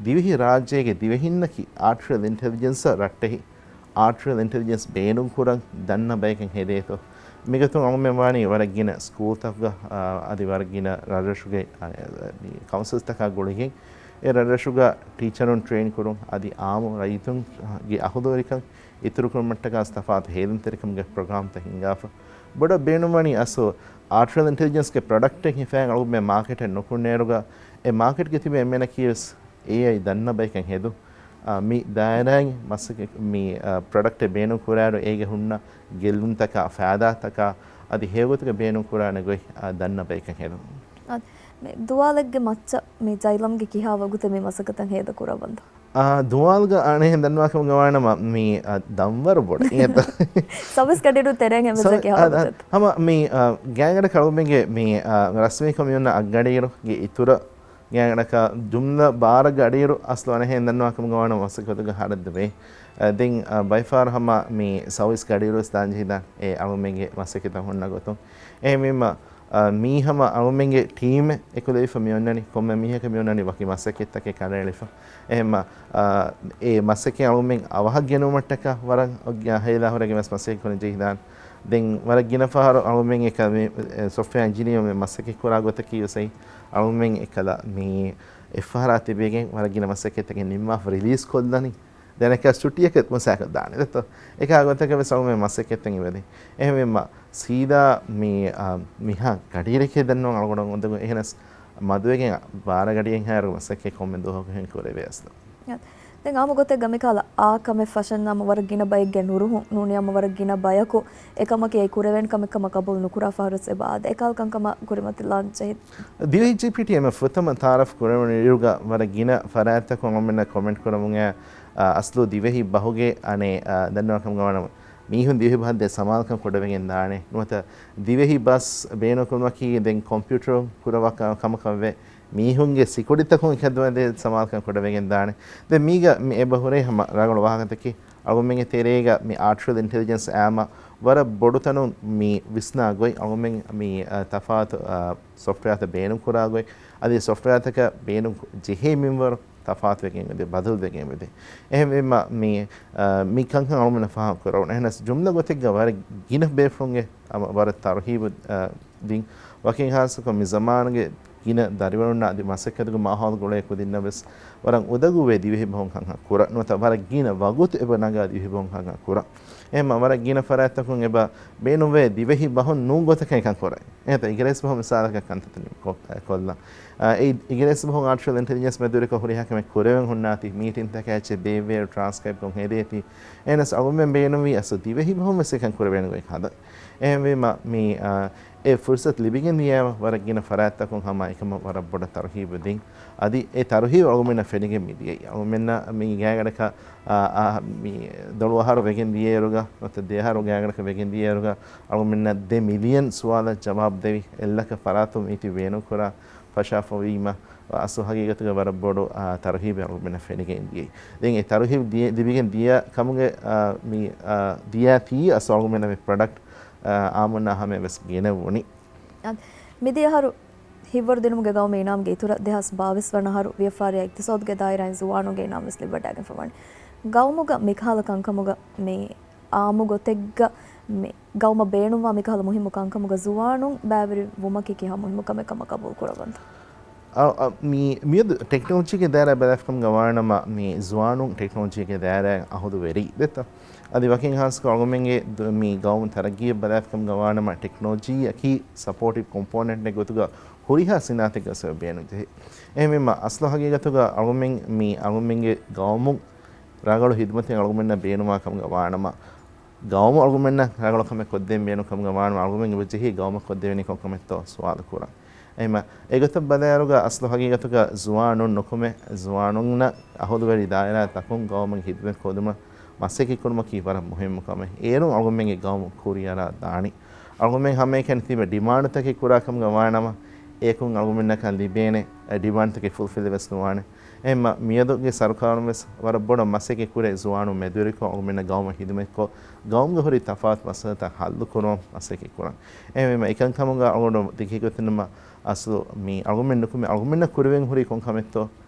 ދިވެހި ރާއްޖޭގެ ދިވެހިންނަކީ އާޓިފިޝަލް އިންޓެލިޖެންސަށް ރައްޓެހި އާޓިފިޝަލް އިންޓެލިޖެންސް ބޭނުންކުރަން ދަންނަ ބަޔަކަށް ހެދޭތޯ. މިގޮތުން އަޅުގަނޑުމެން ވާނީ ވަރަށް ގިނަ ސްކޫލްތަކުގަ، އާ، އަދި ވަރަށް ގިނަ ރަށްރަށުގެ، އާ، މި ކައުންސިލްތަކާ ގުޅިގެން އެ ރަށްރަށުގަ ޓީޗަރުން ޓްރެއިން ކުރުން އަދި އާއްމު ރައްޔިތުންގެ އަހުލުވެރިކަން އިތުރުކުރުމަށްޓަކާ ތަފާތު ހޭލުންތެރިކަމުގެ ޕްރޮގްރާމްތައް ހިންގާފަ. ބޮޑަށް ބޭނުންވަނީ އަސްލު އާޓިފިޝަލް އިންޓެލިޖެންސްގެ ޕްރޮޑަކްޓެއް ހިފައި އަޅުގަނޑުމެން މާކެޓަށް ނުކުންނޭރުގަ އެ މާކެޓްގަ ތިބި އެންމެނަކީވެސް އޭއައި ދަންނަ ބަޔަކަށް ހެދުން. އާ، މި ދާއިރާއިން މަސައްކަތް، މި، އާ، ޕްރޮޑަކްޓެއް ބޭނުން ކުރާއިރު އޭގެ ހުންނަ ގެއްލުންތަކާ، ފައިދާތަކާ އަދި ހެޔޮގޮތުގަ ބޭނުން ކުރާނެ ގޮތް، އާ، ދަންނަ ބަޔަކަށް ހެދުން. އާ، މި ދުވާލެއްގެ މައްޗަށް މި ޖައިލަމްގެ ކިހާ ވަގުތެއް މި މަސައްކަތަށް ހޭދަ ކުރައްވަންތޯ؟ އާ، ދުވާލުގަ އަނެއް ދަންނަވާކަމުގަ ވާނަމަ މި، އާ، ދަންވަރު ބޮޑަށް އިނގޭތަ؟ ސަވިސް ގަޑިއިރު ތެރޭން އެއްވެސް ސަ-، ކިހާ އާ، އާ، ވަގުތެއް؟ ހަމަ މި، އާ، ގާތްގަނޑަކަށް އަޅުގަނޑުމެންގެ މި، އާ، ރަސްމީކޮށް މި އޮންނަ އަށްގަޑިއިރުގެ އިތުރަށް ގާތްގަނޑަކަށް ޖުމްލަ ބާރަ ގަޑިއިރު އަސްލު އަނެއްހެން ދަންނަވާކަމުގަ ވާނަމަ މަސައްކަތުގަ ހަރަދުވޭ. އަ، ދެން، އަ، ބައިފާރު ހަމަ މި ސަވިސް ގަޑިއިރު ވެސް ދާންޖެހިދާނެ އެ އަޅުމެންގެ މަސައްކަތަށް ހުންނަ ގޮތުން. އެހެންވީމަ، އަ، މީ ހަމަ އަޅުމެންގެ ޓީމެއް އެކުލެވިފަ މި އޮންނަނީ، ކޮންމެ މީހަކަށް މި އޮންނަނީ ވަކި މަސައްކަތްތަކެއް ކަނޑައެޅިފަ. އެހެންމަ، އާ، އެ މަސައްކަތް އަޅުމެން އަވަހަށް ގެނުމަށްޓަކާ ވަރަށް ހޭލާ ހުރެގެން ވެސް މަސައްކަތް ކުރަން ޖެހިދާނެ. ދެން ވަރަށް ގިނަ ފަހަރު އަޅުމެން އެކަ މި، އެ، ސޮފްޓްވެއާ އިންޖިނިއަރު މި މަސައްކަތް ކުރާ ގޮތަކީ ވެސް އަޅުމެން އެކަލަ މި އެއްފަހަރާ ތިބެގެން ވަރަށް ގިނަ މަސައްކަތްތަކެއް ނިންމާފަ ރިލީޒް ކޮށްލަނީ. ދެން އެކަ ސްޓުޑިއޯއަކަށް މުސާކަށް ދާނެ ދެތޯ. އެކާ ގޮތަކަށް ވެސް އަޅުމެން މަސައްކަތްތައް އެބަދޭ. އެހެންވީމަ ސީދާ މި، އާ، މިހާ ގަޑިއެއް ދެންނޯ އަޅުގަނޑު އުނދަގޫ. އެހެނަސް މަދުވެގެން ބާރަ ގަޑިއެއްހާއިރު މަސައްކަތް ކޮންމެ ދުވަހަކު ހެން ކުރެވޭ އަސްލު. ދެން އާއްމު ގޮތެއްގަ މިކަހަލަ އާ ކަމެއް ފަށަން ނަމަ ވަރަށް ގިނަ ބައެއްގެ ނުރުހުން ނޫނީ އަމަ ވަރަށް ގިނަ ބަޔަކު އެކަމަކީ އެ ކުރެވޭނެ ކަމެއް ކަމަށް ގަބޫލު ނުކުރާ ފަހަރު ވެސް އެބަ އާދެ. އެކަހަލަ ކަންކަމަށް ކުރިމަތިލާން ޖެހި. ދިވެހި ޖީޕީޓީ އެމް ފުރަތަމަ ތައާރަފް ކުރެވުނު އިރުގަ ވަރަށް ގިނަ ފަރާތްތަކުން އަޅުމެންނަށް ކޮމެންޓް ކުރަމުން އަ، އަސްލު ދިވެހި ބަހުގެ އަނެއް، އަ، ދަންނަވާ ކަމުގަ ވާނަމަ މީހުން ދިވެހި ބަހަށް ދޭ ސަމާލުކަން ކުޑަވެގެން ދާނެ. ނުވަތަ ދިވެހި ބަސް ބޭނުންކުރުމަކީ ދެން ކޮމްޕިއުޓަރުން ކުރަވާ ކަ-، ކަމަކަށްވެ، މީހުންގެ ސިކުޑިތަކުން އެކަށްދުވަދޭ ސަމާލުކަން ކުޑަވެގެން ދާނެ. ދެން މީގަ މި އެބަ ހުރޭ ހަމަ ރަނގަޅު ވާހަކަތަކެއް. އަޅުގަނޑުމެންގެ ތެރޭގަ މި އާޓިފިޝަލް އިންޓެލިޖެންސް އާމަ ވަރަށް ބޮޑު ތަނުން މި ވިސްނާ ގޮތް، އަޅުގަނޑުމެން މި، އަ، ތަފާތު، އަ، ސޮފްޓްވެއާތައް ބޭނުން ކުރާ ގޮތް، އަދި ސޮފްޓްވެއާތަކަށް ބޭނުން ކު-، ޖެހޭ މިންވަރު ތަފާތުވެގެން އެބަދޭ، ބަދަލުވެގެން އެބަދޭ. އެހެންވީމަ މި، އަ، މި ކަންކަން އަޅުގަނޑުމެންނަށް ފާހަގަ ކުރެވުނު. އެހެނަސް ޖުމްލަ ގޮތެއްގަ ވަރަށް ގިނަ ބޭފުޅުންގެ އަމަ ވަރަށް ތަރުހީބު، އަ، ދިން. ވަކިން ހާއްސަކޮށް މި ޒަމާނުގެ ގިނަ ދަރިވަރުންނަށް އަދި މަސައްކަތުގެ މާހައުލު ގުޅޭ ކުދިންނަށް ވެސް ވަރަށް އުނދަގޫވޭ ދިވެހި ބަހުން ކަންކަން ކުރަން. ނުވަތަ ވަރަށް ގިނަ ވަގުތު އެބަ ނަގާ ދިވެހި ބަހުން ކަންކަން ކުރަން. އެހެންމަ ވަރަށް ގިނަ ފަރާތްތަކުން އެބަ ބޭނުންވޭ ދިވެހި ބަހުން ނޫން ގޮތަކަށް އެކަން ކުރަން. އެހެންތަ އިނގިރޭސި ބަހުން މިސާލަކަށް ކަންތައްތައް ނިމި ކޮ-، އެ، ކޮށްލަން. އާ، އެ އިނގިރޭސި ބަހުން އާޓިފިޝަލް އިންޓެލިޖެންސް މެދުވެރިކޮށް ހުރިހާ ކަމެއް ކުރެވެން ހުންނާތީ މީޓިންތަކާ އެއްޗެއް ބޭއްވޭ ޓްރާންސްކްރައިބްކޮށް ހެދޭތީ. އެހެނަސް އަޅުގަނޑުމެން ބޭނުންވީ އަސްލު ދިވެހި ބަހުން ވެސް އެކަން ކުރެވޭނެ ގޮތް ހަދަން. އެހެންވީމަ މި، އާ، އެ ފުރުސަތު ލިބިގެން ދިޔައިމަ ވަރަށް ގިނަ ފަރާތްތަކުން ހަމަ އެކަމަށް ވަރަށް ބޮޑަށް ތަރުހީބު ދިން. އަދި އެ ތަރުހީބު އަޅުގަނޑުމެންނަށް ފެނިގެން މި ދިޔައީ. އަޅުގަނޑުމެންނަށް މި ގާތްގަނޑަކަށް، އާ، އާ، މި ދޮޅު އަހަރު ވެގެން ދިޔައިރުގަ، ނުވަތަ ދެ އަހަރު ގާތްގަނޑަކަށް ވެގެން ދިޔައިރުގަ، އަޅުގަނޑުމެންނަށް ދެ މިލިއަން ސުވާލަށް ޖަވާބު ދެވި، އެއްލަކަ ފަރާތުން މީތި ބޭނުންކުރާ ފަށާފަވީމަ، އަސްލު ހަގީގަތުގަ ވަރަށް ބޮޑު، އާ، ތަރުހީބެއް އަޅުގަނޑުމެންނަށް ފެނިގެން ދިޔައީ. ދެން އެ ތަރުހީބު ދިޔަ-، ލިބިގެން ދިޔަ ކަމުގެ، އާ، މި، އާ، ދިޔައީ އަސްލު އަޅުގަނޑުމެންނަށް މި ޕްރޮޑަކްޓް، އާ، އާއްމުންނާ ހަމަޔަށް ވެސް ގެނެވުނީ. އަދި މިދިޔަ އަހަރު ހިތްވަރުދިނުމުގެ ގައުމު އިނާމްގެ އިތުރަށް ދެހާސް ބާވީސް ވަނަ އަހަރު ވިޔަފާރިއާ އިޤްތިޞާދުގެ ދާއިރާއިން ޒުވާނުންގެ އިނާމް ވެސް ލިބިވަޑައިގެންފަވާނެ. ގައުމުގަ މިކަހަލަ ކަންކަމުގަ މި އާއްމު ގޮތެއްގަ މި ގައުމަށް ބޭނުންވާ މިކަހަލަ މުހިއްމު ކަންކަމުގަ ޒުވާނުން ބައިވެރިވުމަކީ ކިހާ މުހިއްމު ކަމެއް ކަމަށް ގަބޫލު ކުރައްވަންތަ؟ އަ، އަ، މި، މިއަދު ޓެކްނޮލޮޖީގެ ދާއިރާ ބަލާފަކަމުގަ ވާނަމަ، މި ޒުވާނުން ޓެކްނޮލޮޖީގެ ދާއިރާއަށް އަހުލުވެރި ދެތަ؟ އަދި ވަކިން ހާއްސަކޮށް އަޅުގަނޑުމެންގެ ދު-، މި ގައުމު ތަރައްގީއަށް ބަލާފަކަމުގަ ވާނަމަ، ޓެކްނޮލޮޖީއަކީ ސަޕޯޓިވް ކޮމްޕޯނެންޓެއް ގޮތުގަ ހުރިހާ ސިނާއަތެއްގަ ވެސް ބޭނުންޖެހޭ. އެހެންވީމަ، އަސްލު ހަގީގަތުގަ އަޅުގަނޑުމެން މި އަޅުގަނޑުމެންގެ ގައުމު ރަނގަޅު ހިދުމަތެއް އަޅުގަނޑުމެންނަށް ބޭނުންވާ ކަމުގަ ވާނަމަ، ގައުމު އަޅުގަނޑުމެންނަށް ރަނގަޅު ކަމެއް ކޮށްދޭން ބޭނުން ކަމުގަ ވާނަމަ، އަޅުގަނޑުމެން އެބަ ޖެހީ ގައުމަށް ކޮށްދެވޭނީ ކޮން ކަމެއްތޯ ސުވާލު ކުރަން. އެހެންވީމަ، އެގޮތަށް ބަލާއިރުގަ އަސްލު ހަގީގަތުގަ ޒުވާނުން ނުކުމެ، ޒުވާނުންނަށް އަހުލުވެރި ދާއިރާތަކުން ގައުމަށް ހިދުމަތް ކޮށްލުމަށް މަސައްކަތް ކުރުމަކީ ވަރަށް މުހިއްމު ކަމެއް. އޭރުން އަޅުގަނޑުމެންގެ ގައުމު ކުރިއަރާ ދާނީ. އަޅުގަނޑުމެން ހަމައެކަނި ތިބެ ޑިމާންޑުތަކެއް ކުރާ ކަމުގަ ވާނަމަ، އެއަކުން އަޅުގަނޑުމެންނަކަށް ލިބޭނެ އެ ޑިމާންޑްތަކެއް ފުލްފިލް ވެސް ނުވާނެ. އެހެންވީމަ، މިއަދުގެ ސަރުކާރުން ވެސް ވަރަށް ބޮޑަށް މަސައްކަތް ކުރޭ ޒުވާނުން މެދުވެރިކޮށް އަޅުގަނޑުމެންނަށް ގައުމަށް ހިދުމަތްކޮށް، ގައުމުގަ ހުރި ތަފާތު މައްސަލަތައް ހައްލު ކުރުމަށް މަސައްކަތް ކުރަން. އެހެންވީމަ، އެކަންކަމުގަ އަޅުގަނޑު ދިގު ހިކުމަތުން އަސްލު މި އަޅުގަނޑުމެން ނުކުމެ، އަޅުގަނޑުމެންނަށް ކުރެވެން ހުރީ ކޮން ކަމެއްތޯ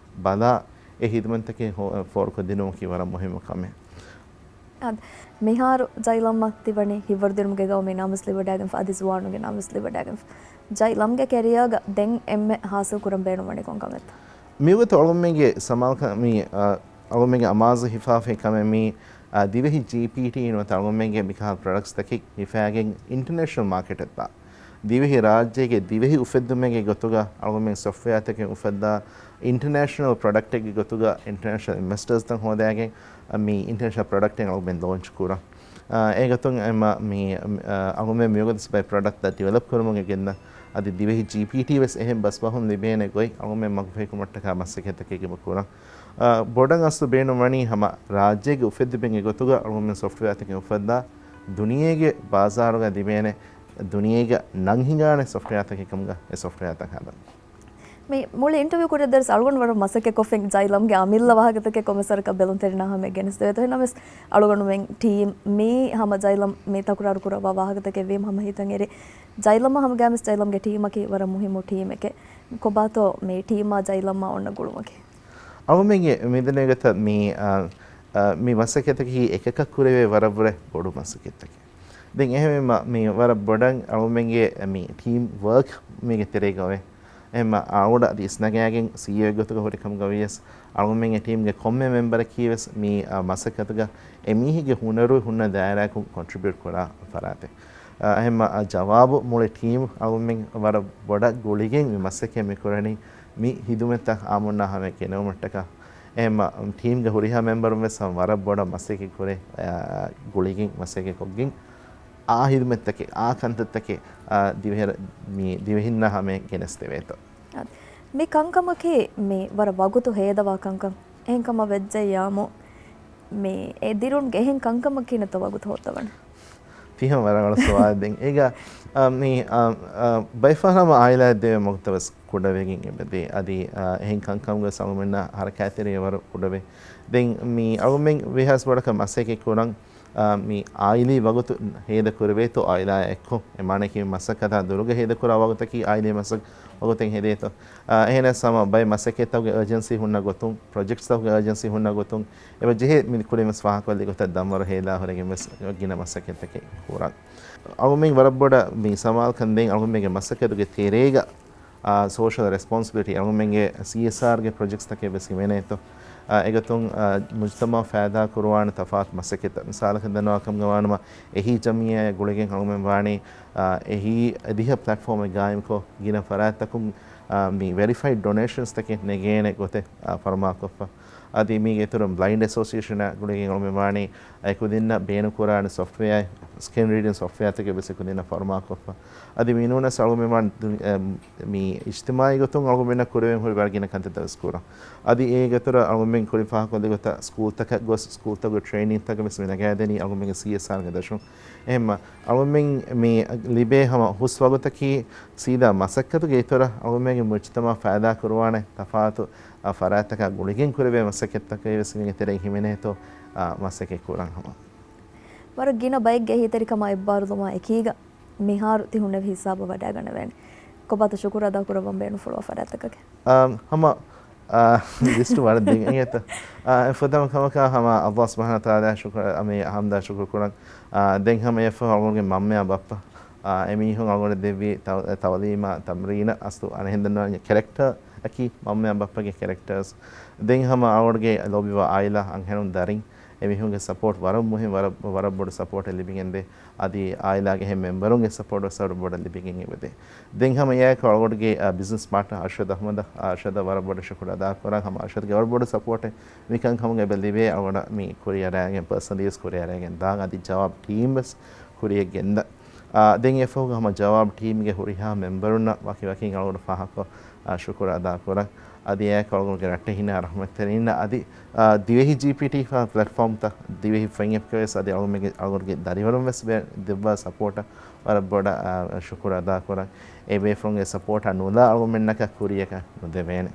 ބަލާ، އެ ހިދުމަތްތަކެއް ހޯ-، ފޯރުކޮށް ދިނުމަކީ ވަރަށް މުހިއްމު ކަމެއް. އާދެ، މިހާރު ޒައިލަމްއަށް ތިބަނީ ހިތްވަރުދިނުމުގެ ގައުމު އިނާމް ވެސް ލިބިވަޑައިގެންފަ، އަދި ޒުވާނުންގެ އިނާމް ވެސް ލިބިވަޑައިގެންފަ. ޒައިލަމްގެ ކެރިއާގަ ދެން އެންމެ ހާސިލް ކުރަން ބޭނުންވަނީ ކޮން ކަމެއްތަ؟ މިވަގުތު އަޅުގަނޑުމެންގެ ސަމާލުކަން މި، އަ، އަޅުގަނޑުމެންގެ އަމާޒު ހިފާފައި ކަމެއް މި، އަ، ދިވެހި ޖީޕީޓީ ނުވަތަ އަޅުގަނޑުމެންގެ މިކަހަލަ ޕްރޮޑަކްޓްސްތަކެއް ހިފާގެން އިންޓަރނޭޝަނަލް މާކެޓަށް ދާ. ދިވެހި ރާއްޖޭގެ ދިވެހި އުފެއްދުމެއްގެ ގޮތުގަ އަޅުގަނޑުމެން ސޮފްޓްވެއާތަކެއް އުފައްދާ، އިންޓަރނޭޝަނަލް ޕްރޮޑަކްޓެއްގެ ގޮތުގަ އިންޓަރނޭޝަނަލް އިންވެސްޓަރސްތައް ހޯދާގެން، މި އިންޓަރނޭޝަނަލް ޕްރޮޑަކްޓެއް އަޅުގަނޑުމެން ލޯންޗް ކުރަން. އާ، އެގޮތުން އެމަ މި، އާ، އަޅުގަނޑުމެން މިވަގުތު ބައެއް ޕްރޮޑަކްޓްތައް ޑިވެލޮޕް ކުރުމުގެ ގެންދަ، އަދި ދިވެހި ޖީޕީޓީ ވެސް އެހެން ބަސް ބަހުން ލިބޭނެ ގޮތް އަޅުގަނޑުމެން މަގުފަހިކުރުމަށްޓަކާ މަސައްކަތްތަކެއް އެބަ ކުރަން. އާ، ބޮޑަށް އަސްލު ބޭނުންވަނީ ހަމަ ރާއްޖޭގެ އުފެއްދުމެއްގެ ގޮތުގަ އަޅުގަނޑުމެން ސޮފްޓްވެއާތަކެއް އުފައްދާ، ދުނިޔޭގެ ބާޒާރުގަ ލިބޭނެ، ދުނިޔޭގަ ނަން ހިނގާނެ ސޮފްޓްވެއާތަކެއް ކަމުގަ އެ ސޮފްޓްވެއާތައް ހަދަން. މި މުޅި އިންޓަވިއު ކުރިއަށް ދެރަސް އަޅުގަނޑު ވަރަށް މަސައްކަތް ކޮށްފިން ޒައިލަމްގެ އަމިއްލަ ވާހަކަތަކެއް ކޮމެސަރަކަށް ބެލުންތެރިންނާ ހަމަ ގެނެސްދެވޭތޯ. އެހެންނަމަވެސް އަޅުގަނޑުމެން ޓީމް މީ ހަމަ ޒައިލަމް މި ތަކުރާރު ކުރައްވާ ވާހަކަތަކެއް ވީމަ ހަމަ ހިތަށް އެރި. ޒައިލަމް ހަމަގައިމެސް ޒައިލަމްގެ ޓީމަކީ ވަރަށް މުހިއްމު ޓީމެކޭ. ކޮބާތޯ މި ޓީމާ ޒައިލަމްއާ އޮންނަ ގުޅުމަކީ؟ އަޅުގަނޑުމެންގެ މިދެނެގަތަ މި، އާ، އާ، މި މަސައްކަތަކީ އެކަކަށް ކުރެވޭ ވަރަށްވުރެ ބޮޑު މަސައްކަތްތަކެއް. ދެން އެހެންވީމަ މި ވަރަށް ބޮޑަށް އަޅުމެންގެ މި ޓީމް ވަރކް މީގެ ތެރޭގަ އޮވޭ. އެހެންމަ އަޅުގަޑަށް އަދި އިސްނަގާގެން ސީއީއޯ ގޮތުގަ ހުރި ކަމުގަ ވިޔަސް، އަޅުމެންގެ ޓީމްގެ ކޮންމެ މެމްބަރަކީ ވެސް މި، އަ، މަސައްކަތުގަ އެމީހެއްގެ ހުނަރު ހުންނަ ދާއިރާއަކުން ކޮންޓްރިބިއުޓް ކުރާ ފަރާތެއް. އަ، އެހެންމަ، އަ، ޖަވާބު މުޅި ޓީމް އަޅުމެން ވަރަށް ބޮޑަށް ގުޅިގެން މި މަސައްކަތް މި ކުރަނީ މި ހިދުމަތްތައް އާއްމުންނާ ހަމަޔަށް ގެނެވުމަށްޓަކާ. އެހެންމަ، ޓީމްގެ ހުރިހާ މެމްބަރުން ވެސް ވަރަށް ބޮޑަށް މަސައްކަތް ކުރޭ، އަ، ގުޅިގެން މަސައްކަތް ކޮށްގެން. އާ ހިދުމަތްތަކެއް، އާ ކަންތައްތަކެއް، އާ، ދިވެހިރަ-، މި ދިވެހިންނާ ހަމަޔަށް ގެނެސްދެވޭތޯ. އާ، މި ކަންކަމަކީ މި ވަރަށް ވަގުތު ހޭދަވާ ކަންކަން. އެހެން ކަމަށް ވެއްޖެއްޔާމު، މި އެ ދިރުންގެ އެހެން ކަންކަމަކީ ނެތޯ ވަގުތު ހޯއްދަވަން. ތިހަ ވަރަށް އަޅު ސުވާލެއް ދެން. އޭގަ، އާ، މި، އާ، އާ، ބައެއް ފަހަރަށް ހަމަ އާއިލާއަށް ދެވޭ ވަގުތަށް ވެސް ކުޑަވެގެން އެބަދޭ. އަދި، އާ، އެހެން ކަންކަމުގެ އަޅުމެންނަށް ހަރަކާތްތެރިވެ ވަރަށް ކުޑަވޭ. ދެން މި އަޅުމެން ވެހާސް ބޮޑަކަށް މަސައްކަތް ކުރަން، އާ، މި އާއިލީ ވަގުތު ހޭދަ ކުރެވޭތޯ އާއިލާއާ އެއްކޮށް، އެ މާނައަކީ މަސައްކަތާ ދުރުގަ ހޭދަ ކުރާ ވަގުތަކީ އާއިލީ މަސައް-، ވަގުތެއް ހެދޭތޯ. އާ، އެހެނަސް ހަމަ ބައެއް މަސައްކަތްތަކުގެ އަރޖެންސީ ހުންނަ ގޮތުން، ޕްރޮޖެކްޓްސްތަކުގެ އަރޖެންސީ ހުންނަ ގޮތުން، އެބަ ޖެހޭ މި ކުރިން ވެސް ފާހަގަކޮށްލި ގޮތަށް ދަންވަރު ހޭދާ ހުރެގެން ވެސް ގިނަ މަސައްކަތްތަކެއް ކުރަން. އަޅުމެން ވަރަށް ބޮޑަށް މި ސަމާލުކަން ދޭން އަޅުމެންގެ މަސައްކަތުގެ ތެރޭގަ އާ، ސޯޝަލް ރެސްޕޮންސިބިލިޓީ އަޅުމެންގެ ސީއެސްއާރްގެ ޕްރޮޖެކްޓްސްތަކެއް ވެސް ހިމެނޭތޯ. އާ، އެގޮތުން، އާ، މުޖުތަމައަށް ފައިދާ ކުރުވާނެ ތަފާތު މަސައްކަތްތައް. މިސާލަކަށް ދަންނަވާ ކަމުގަ ވާނަމަ، އެހީ ޖަމިއްޔާއާ ގުޅިގެން އަޅުމެން ވާނީ، އާ، އެހީ އެދިހަ ޕްލެޓްފޯމެއް ގާއިމްކޮށް، ގިނަ ފަރާތްތަކުން، އާ، މި ވެރިފައިޑް ޑޮނޭޝަންސްތަކެއް ނެގޭނެ ގޮތެއް، އާ، ފަރުމާކޮށްފަ. އަދި މީގެ އިތުރުން ބްލައިންޑް އެސޯސިއޭޝަނާ ގުޅިގެން އަޅުމެން ވާނީ، އެކުދިންނަށް ބޭނުންކުރާނެ ސޮފްޓްވެއާ، ސްކްރީން ރީޑިން ސޮފްޓްވެއާތަކެއް ވެސް އެކުދިންނަށް ފަރުމާކޮށްފަ. އަދި މިނޫނަސް އަޅުގަނޑު މި، އެ، މި އިޖްތިމާޢީ ގޮތުން އަޅުގަނޑުމެންނަށް ކުރެވެން ހުރި ވަރަށް ގިނަ ކަންތައްތައް ވެސް ކުރަން. އަދި އޭގެ އިތުރަށް އަޅުގަނޑުމެން ކުރިން ފާހަގަކޮށްލި ގޮތަށް ސްކޫލްތަކަށް ގޮސް ސްކޫލްތަކުގެ ޓްރެއިނިންތަކެއް ވެސް މި ނަގާދެނީ އަޅުގަނޑުމެންގެ ސީއެސްއާރްގެ ދަށުން. އެހެންމަ އަޅުގަނޑުމެން މި ލިބޭ ހަމަ ހުސް ވަގުތަކީ ސީދާ މަސައްކަތުގެ އިތުރަށް އަޅުގަނޑުމެންގެ މުޖްތަމައަށް ފައިދާ ކުރުވާނެ ތަފާތު އާ، ފަރާތްތަކާ ގުޅިގެން ކުރެވޭ މަސައްކަތްތަކެއް ވެސް މީގެ ތެރެއިން ހިމެނޭތޯ، އާ، މަސައްކަތް ކުރަން ހަމަ. ވަރަށް ގިނަ ބައެއްގެ އެހީތެރިކަމާ އެއްބާރުލުމާ އެކީގަ މިހާރު ތި ހުންނެވި ހިސާބަށް ވަޑައިގަނެވޭނެ. ކޮބާތަ ޝުކުރު އަދާކުރައްވަން ބޭނުންފުޅުވާ ފަރާތްތަކަކީ؟ އާ، ހަމަ، އާ، ލިސްޓު ވަރަށް ދިގު އިނގޭތަ؟ އާ، ފުރަތަމަ ކަމަކާ ހަމަ ﷲ ސުބްޙާނަހޫ ވަތަޢާލާ ޝުކުރު، އަ، މި ޙަމްދާ ޝުކުރު ކުރަން. އާ، ދެން ހަމަ އެއަށްފަހު އަޅުގަނޑުގެ މަންމަޔާ ބައްޕަ، އާ، އެމީހުން އަޅުގަނޑަށް ދެއްވި ތަ-، ތަޢުލީމާ، ތަމްރީނަށް އަސްލު އަނެއްހެން ދަންނަވާނެ ކެރެކްޓަރ އަކީ މަންމަޔާ ބައްޕަގެ ކެރެކްޓަރސް. ދެން ހަމަ އަޅުގަނޑުގެ ލޯބިވާ އާއިލާ، އަންހެނުން، ދަރިން، އެމީހުންގެ ސަޕޯޓް ވަރަށް މުހިން، ވަރަށް، ވަރަށް ބޮޑު ސަޕޯޓެއް ލިބިގެންދޭ. އަދި އާއިލާގެ އެހެން މެމްބަރުންގެ ސަޕޯޓް ވެސް ވަރަށް ބޮޑަށް ލިބިގެން އެބަދޭ. ދެން ހަމަ އެއާއެކު އަޅުގަނޑުގެ، އާ، ބިޒްނަސް ޕާޓްނަރ އަރްޝަދް އަޙްމަދަށް، އާ، އަރްޝަދަށް ވަރަށް ބޮޑަށް ޝުކުރު އަދާކުރަން. ހަމަ އަރްޝަދްގެ ވަރަށް ބޮޑު ސަޕޯޓެއް މިކަންކަމުގަ އެބަ ލިބޭ. އަޅުގަނޑަށް މި ކުރިއަރައިގެން، ޕާސަނަލީ ވެސް ކުރިއަރައިގެން ދާން. އަދި ޖަވާބު ޓީމް ވެސް ކުރިޔަށް ގެންދަން. އާ، ދެން އެފަހުގަ ހަމަ ޖަވާބު ޓީމްގެ ހުރިހާ މެމްބަރުންނަށް ވަކިވަކިން އަޅުގަނޑު ފާހަގަކޮށް، އާ، ޝުކުރު އަދާކުރަން. އަދި އެއާއެކު އަޅުގަނޑުގެ ރައްޓެހިންނާ ރަޙްމަތްތެރިންނަށް އަދި، އާ، ދިވެހި ޖީޕީޓީ ފަ-، ޕްލެޓްފޯމްތައް، ދިވެހި ފެން އެޕްގެ ވެސް އަދި އަޅުގަނޑުގެ، އަޅުގަނޑުގެ ދަރިވަރުން ވެސް ދެއްވާ ސަޕޯޓަށް ވަރަށް ބޮޑަށް، އާ، ޝުކުރު އަދާކުރަން. އެ ބޭފުޅުންގެ ސަޕޯޓާ ނުލާ އަޅުގަނޑުމެންނަކަށް ކުރިޔަކަށް ނުދެވޭނެ.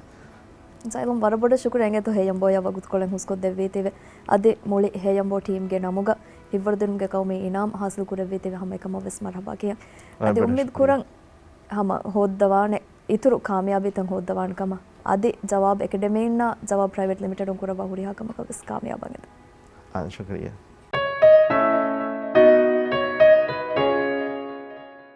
ޒައިލަމް ވަރަށް ބޮޑަށް ޝުކުރު އެނގޭތޯ ހޭޔަނބޯޔާ ވަގުތުކޮޅެއް ހުސްކޮށްދެއްވީތީވެ. އަދި މުޅި ހޭޔަނބޯ ޓީމްގެ ނަމުގަ ހިތްވަރުދިނުމުގެ ޤައުމީ އިނާމް ހާސިލް ކުރެއްވީތީވެ ހަމައެކަމަށް ވެސް މަރްޙަބާ ކިޔަން. އަދި އުއްމީދު ކުރަން ހަމަ ހޯއްދަވާނެ އިތުރު ކާމިޔާބީތައް ހޯއްދަވާނެ ކަމަށް. އަދި ޖަވާބް އެކަޑަމީންނާ ޖަވާބް ޕްރައިވެޓް ލިމިޓެޑުން ކުރައްވާ ހުރިހާ ކަމަކަށް ވެސް ކާމިޔާބަށް އެދެން. އާ، ޝުކުރިއްޔާ.